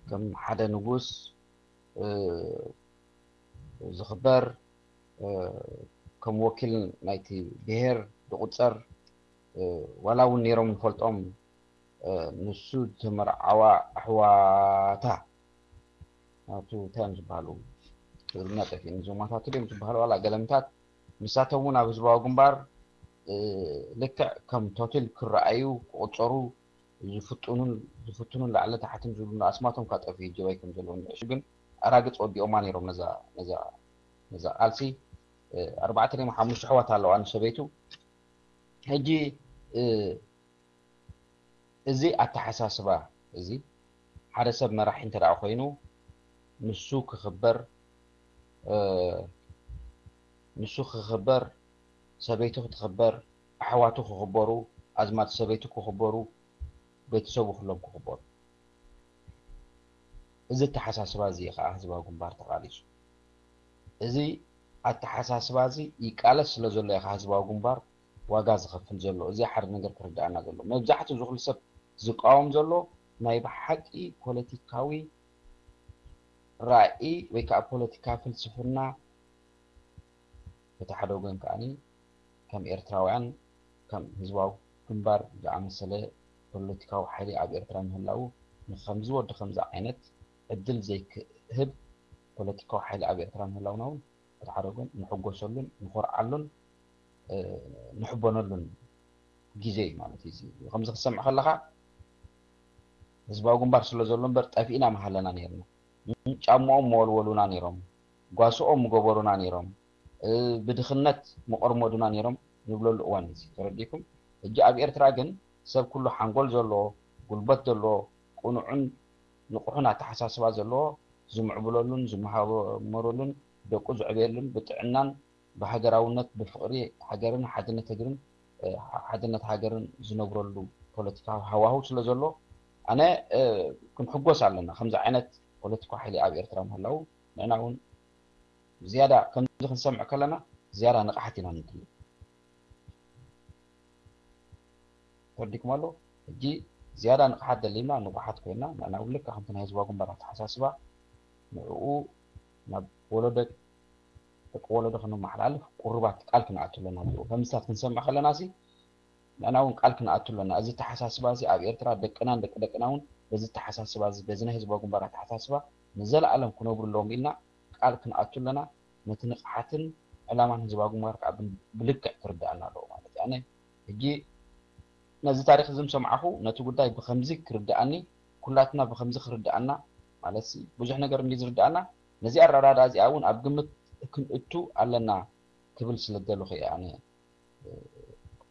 ከም ሓደ ንጉስ ዝኽበር፣ ከም ወኪል ናይቲ ብሄር ዝቑጸር፣ ዋላ እውን ነይሮም ንፈልጦም፣ ንሱ ዝተመርዓዋ ኣሕዋታ ናቱ እንታይ እዮም ዝበሃሉ? ትግርኛ ጠፊእኒ። ዞማታቱ ድዮም ዝበሃሉ ዋላ ገለምታት፣ ንሳቶም እውን ኣብ ህዝባዊ ግንባር ልክዕ ከም ቶቲል ክረኣዩ ክቑጸሩ ዝፍትኑን ዝፍትኑን ላዕሊ ታሕትን ዝብሉ ኣስማቶም ካብ ጠፍኡ ጀባይ ከም ዘለዉ ንዕሹ ግን ኣራግጽ ወዲኦማ ነይሮም ነዛ ነዛ ነዛ ቃልሲ። ኣርባዕተ ድዮም ሓሙሽተ ኣሕዋት ኣለዋ ንሰበይቱ። ሕጂ እዚ ኣተሓሳስባ እዚ ሓደ ሰብ መራሒ እንተ ደኣ ኮይኑ ንሱ ክኽበር ንሱ ክኽበር፣ ሰበይቱ ክትኽበር፣ ኣሕዋቱ ክኽበሩ፣ ኣዝማድ ሰበይቱ ክኽበሩ፣ ቤተሰቡ ኩሎም ክኽበሩ። እዚ ኣተሓሳስባ እዚ እዩ ከዓ ህዝባዊ ግንባር ተቓሊሱ። እዚ ኣተሓሳስባ እዚ ይቃለስ ስለ ዘሎ እዩ ከዓ ህዝባዊ ግንባር ዋጋ ዝኸፍል ዘሎ። እዚ ሓደ ነገር ክርድኣና ዘሎ። መብዛሕትኡ እዚ ኩሉ ሰብ ዝቃወም ዘሎ ናይ ብሓቂ ፖለቲካዊ ራእይ ወይ ከዓ ፖለቲካ ፍልስፍና በቲ ሓደ ወገን ከዓኒ ከም ኤርትራውያን ከም ህዝባዊ ግንባር ዝኣመሰለ ፖለቲካዊ ሓይሊ ኣብ ኤርትራ ምህላው ንከምዚ ወዲ ከምዚ ዓይነት ዕድል ዘይክህብ ፖለቲካዊ ሓይሊ ኣብ ኤርትራ ምህላውና እውን በቲ ሓደ ወገን ንሕጎሰሉን ንኾርዓሉን ንሕበነሉን ግዜ እዩ ማለት እዩ። ከምዚ ክትሰምዕ ከለኻ ህዝባዊ ግንባር ስለ ዘሎ እምበር ጠፊእና ምሃለና ነይርና። ጫማኦም መወልወሉና ነይሮም፣ ጓስኦም ምገበሩና ነይሮም፣ ብድኽነት ምቐርመዱና ነይሮም ንብለሉ እዋን እዩ ተረዲእኩም። ሕጂ ኣብ ኤርትራ ግን ሰብ ኩሉ ሓንጎል ዘለዎ፣ ጉልበት ዘለዎ፣ ቅኑዕን ንቑሕን ኣተሓሳስባ ዘለዎ ዝምዕብለሉን ዝመሃመረሉን ደቁ ዘዕብየሉን ብጥዕናን ብሃገራውነት ብፍቕሪ ሃገርን ሓድነት እግርን ሓድነት ሃገርን ዝነብረሉ ፖለቲካዊ ሃዋህው ስለ ዘሎ ኣነ ክንሕጎስ ኣለና። ከምዚ ዓይነት ፖለቲካዊ ሓይሊ ኣብ ኤርትራ ምህላው ንዕና እውን ዝያዳ ከምዚ ክንሰምዕ ከለና ዝያዳ ንቕሓት ኢና ንድሊ። ተረዲኩም ኣሎ። ሕጂ ዝያዳ ንቕሓት ደሊና ንቑሓት ኮይና ንዕና እውን ልክዕ ከምቲ ናይ ህዝባዊ ግንባር ኣተሓሳስባ ንዕኡ ናብ ወለዶ ደቂ ወለዶ ክንመሓላልፍ ቁሩባት ቃል ክንኣቱ ኣለና። ከምዚታት ክንሰምዕ ከለና ሲ ንዕና እውን ቃል ክንኣቱ ኣለና። እዚ ኣተሓሳስባ እዚ ኣብ ኤርትራ ደቅናን ደቂ ደቅና እውን በዚ ኣተሓሳስባ እዚ በዚ ናይ ህዝባዊ ግንባር ኣተሓሳስባ ንዘለኣለም ክነብሩ ኣለዎም ኢልና ቃል ክንኣቱ ኣለና። ነቲ ንቕሓትን ዕላማን ህዝባዊ ግንባር ከዓ ብልክዕ ክርድኣና ኣለዎ ማለት እዩ። ኣነ ሕጂ ነዚ ታሪክ እዚ ምሰምዓኹ ነቲ ጉዳይ ብከምዚ ክርድኣኒ ኩላትና ብከምዚ ክርድኣና ማለት ብዙሕ ነገር እንዲ ዝርድኣና ነዚ ኣረዳዳ እዚኣ እውን ኣብ ግምት ክንእቱ ኣለና ክብል ስለ ደለኹ እየ ኣነ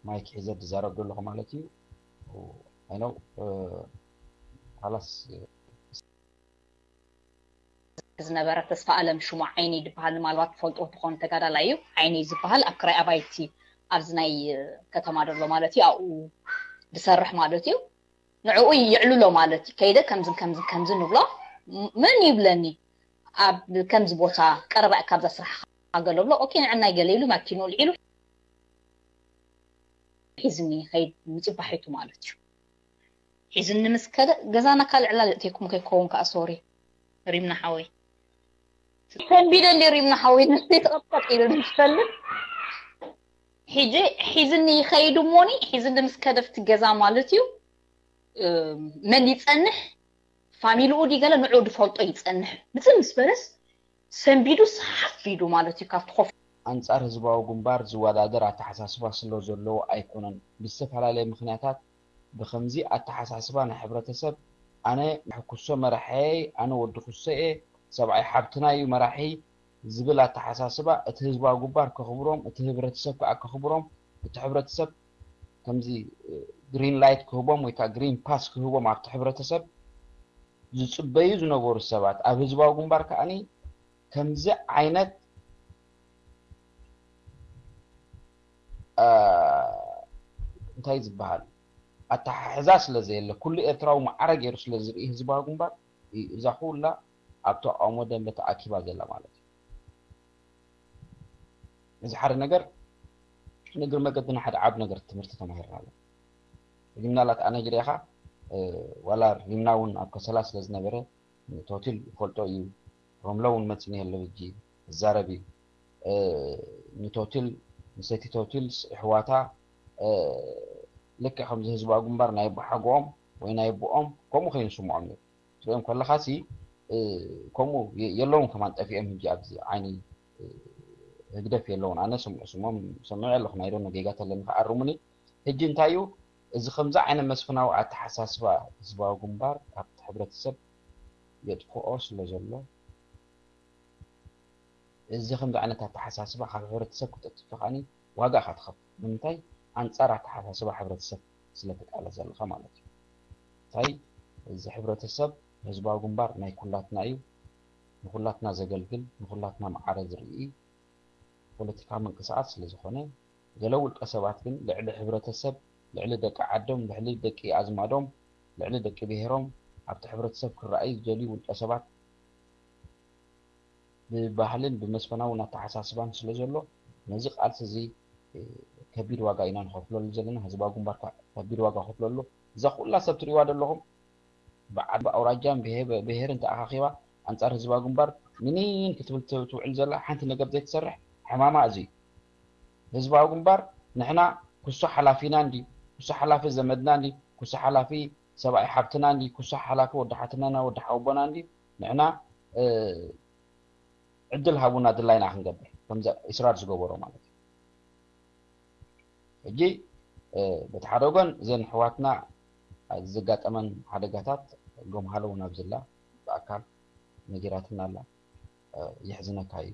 ማይክ ሒዘ ዝዛረብ ዘለኹ ማለት እዩ። ኣይነው ካላስ ዝነበረ ተስፋ ኣለም ሽሙ ዓይኒ ዝበሃል ንማልባት ትፈልጥዎ ትኾኑ ተጋዳላይ እዩ። ዓይኒ ዝበሃል ኣብ ክራይ ኣባይቲ ኣብዚ ናይ ከተማ ዘሎ ማለት እዩ ኣብኡ ዝሰርሕ ማለት እዩ። ንዕኡ ይዕልሎ ማለት እዩ። ከይደ ከምዝን ከምዝን ከምዝን ንብሎ መን ይብለኒ ኣብ ከምዚ ቦታ ቀረባ እካ ኣብዛ ስራሕ ገሎ ብሎ ኦኬ ንዕናይ ገለ ኢሉ ማኪኑ ልዒሉ ሒዝኒ ከይድ ምፅባሒቱ ማለት እዩ። ሒዝኒ ምስ ከደ ገዛና ካልእ ዕላል እተይኩም ከይከውን ከዓ ሶሪ ሪምና ሓወይ ተንቢደሊ ሪምና ሓወይ ንስቲ ተቐጥቀጥ ኢሉ ዝፈልጥ ሕጂ ሒዝኒ ይኸይድ እሞኒ ሒዝኒ ምስ ከደፍቲ ገዛ ማለት እዩ። መን ይፀንሕ ፋሚልኡ ዲ ገለ ንዑ ዝፈልጦ ይፀንሕ ምፅእ ምስ በለስ ሰንቢዱ ሰሓፍ ኢሉ ማለት እዩ ካብቲ ኮፍ ኣንጻር ህዝባዊ ግንባር ዝወዳደር ኣተሓሳስባ ስለ ዘለዎ ኣይኮነን። ብዝተፈላለየ ምኽንያታት ብኸምዚ ኣተሓሳስባ ናይ ሕብረተሰብ ኣነ ናይ ኩሶ መራሐየይ፣ ኣነ ወዲ ኩሶ እየ፣ ሰብኣይ ሓብትና እዩ መራሒ ዝብል ኣተሓሳስባ እቲ ህዝባዊ ግንባር ከኽብሮም፣ እቲ ህብረተሰብ ከዓ ከኽብሮም፣ እቲ ሕብረተሰብ ከምዚ ግሪን ላይት ክህቦም ወይ ከዓ ግሪን ፓስ ክህቦም ኣብቲ ሕብረተሰብ ዝፅበዩ ዝነበሩ ሰባት ኣብ ህዝባዊ ግንባር ከዓኒ ከምዚ ዓይነት እንታይ ዝበሃል ኣተሓሕዛ ስለ ዘየለ ኩሉ ኤርትራዊ ማዕረ ገይሩ ስለ ዝርኢ ህዝባዊ ግንባር እዛ ኩላ ኣብ ተቃውሞ ደንበ ተኣኪባ ዘላ ማለት እዩ። እዚ ሓደ ነገር ንእግሪ መገድና ሓደ ዓብ ነገር ትምህርቲ ተማሂርና ኣሎ። እዚ ምናልባት ኣነ ጅሪኻ ዋላ ሪምና እውን ኣብ ከሰላ ስለ ዝነበረ ቶቲል ይፈልጦ እዩ። ሮምሎ እውን መፅኒ ኣሎ ሕጂ ይዛረብ እዩ። ንቶቲል ንሰቲ ቶቲል ኣሕዋታ ልክዕ ከምዚ ህዝባዊ ግንባር ናይ ኣቦሓጎኦም ወይ ናይ ኣቦኦም ከምኡ ኮይኑ ስምዖም ነይሩ። ትሪኦም ከለኻሲ ከምኡ የለውን ከማን ጠፊኦም ሕጂ ኣብዚ ዓይኒ ህግደፍ የለውን። ኣነ ስምዖም ሰሚዐ ኣለኹ ናይ ዶኖ ጌጋ ተለኒ ከኣርሙኒ። ሕጂ እንታይ እዩ እዚ ከምዚ ዓይነት መስፍናዊ ኣተሓሳስባ ህዝባዊ ግንባር ካብቲ ሕብረተሰብ የጥፍኦ ስለ ዘሎ እዚ ከምዚ ዓይነት ኣተሓሳስባ ካብ ሕብረተሰብ ክተጥፍእ ከዓኒ ዋጋ ኢኻ ትኸፍል። ንምንታይ? ኣንጻር ኣተሓሳስባ ሕብረተሰብ ስለ ትቃለስ ዘለኻ ማለት እዩ። እንታይ? እዚ ሕብረተሰብ ህዝባዊ ግንባር ናይ ኩላትና እዩ። ንኩላትና ዘገልግል፣ ንኩላትና ማዕረ ዝርኢ ፖለቲካዊ ምንቅስቃስ ስለ ዝኾነ ገለ ውልቀ ሰባት ግን ልዕሊ ሕብረተሰብ፣ ልዕሊ ደቂ ዓዶም፣ ልዕሊ ደቂ ኣዝማዶም፣ ልዕሊ ደቂ ብሄሮም ኣብቲ ሕብረተሰብ ክረኣዩ ዝደልዩ ውልቀ ሰባት ብባህልን ብመስፈናውን ኣተሓሳስባን ስለ ዘሎ ነዚ ቃልሲ እዚ ከቢድ ዋጋ ኢና ንኸፍለሉ ዘለና። ህዝባዊ ግንባር ከቢድ ዋጋ ከፍለሉ እዛ ኩላ ሰብ ትሪእዋ ዘለኹም ብዓዲ ብኣውራጃን ብሄርን ተኣኻኺባ ኣንጻር ህዝባዊ ግንባር ምኒን ክትብል ትውዕል ዘላ ሓንቲ ነገር ዘይትሰርሕ ሕማማ እዚ እዩ። ህዝባዊ ግንባር ንሕና ኩሶ ሓላፊና እንዲ ኩሶ ሓላፊ ዘመድና እንዲ ኩሶ ሓላፊ ሰብኣይ ሓብትና እንዲ ኩሶ ሓላፊ ወዲ ሓትናና ወዲ ሓወቦና እንዲ ንሕና ዕድል ሃቡና ድላይና ክንገብር ከምዚ ኢስራር ዝገበሮ ማለት እዩ። ሕጂ በቲ ሓደ ወገን እዘን ኣሕዋትና ዘጋጠመን ሓደጋታት ጎምሃሎ እውን ኣብዝላ ብኣካል ነጊራትና ኣላ። የሕዝነካ እዩ።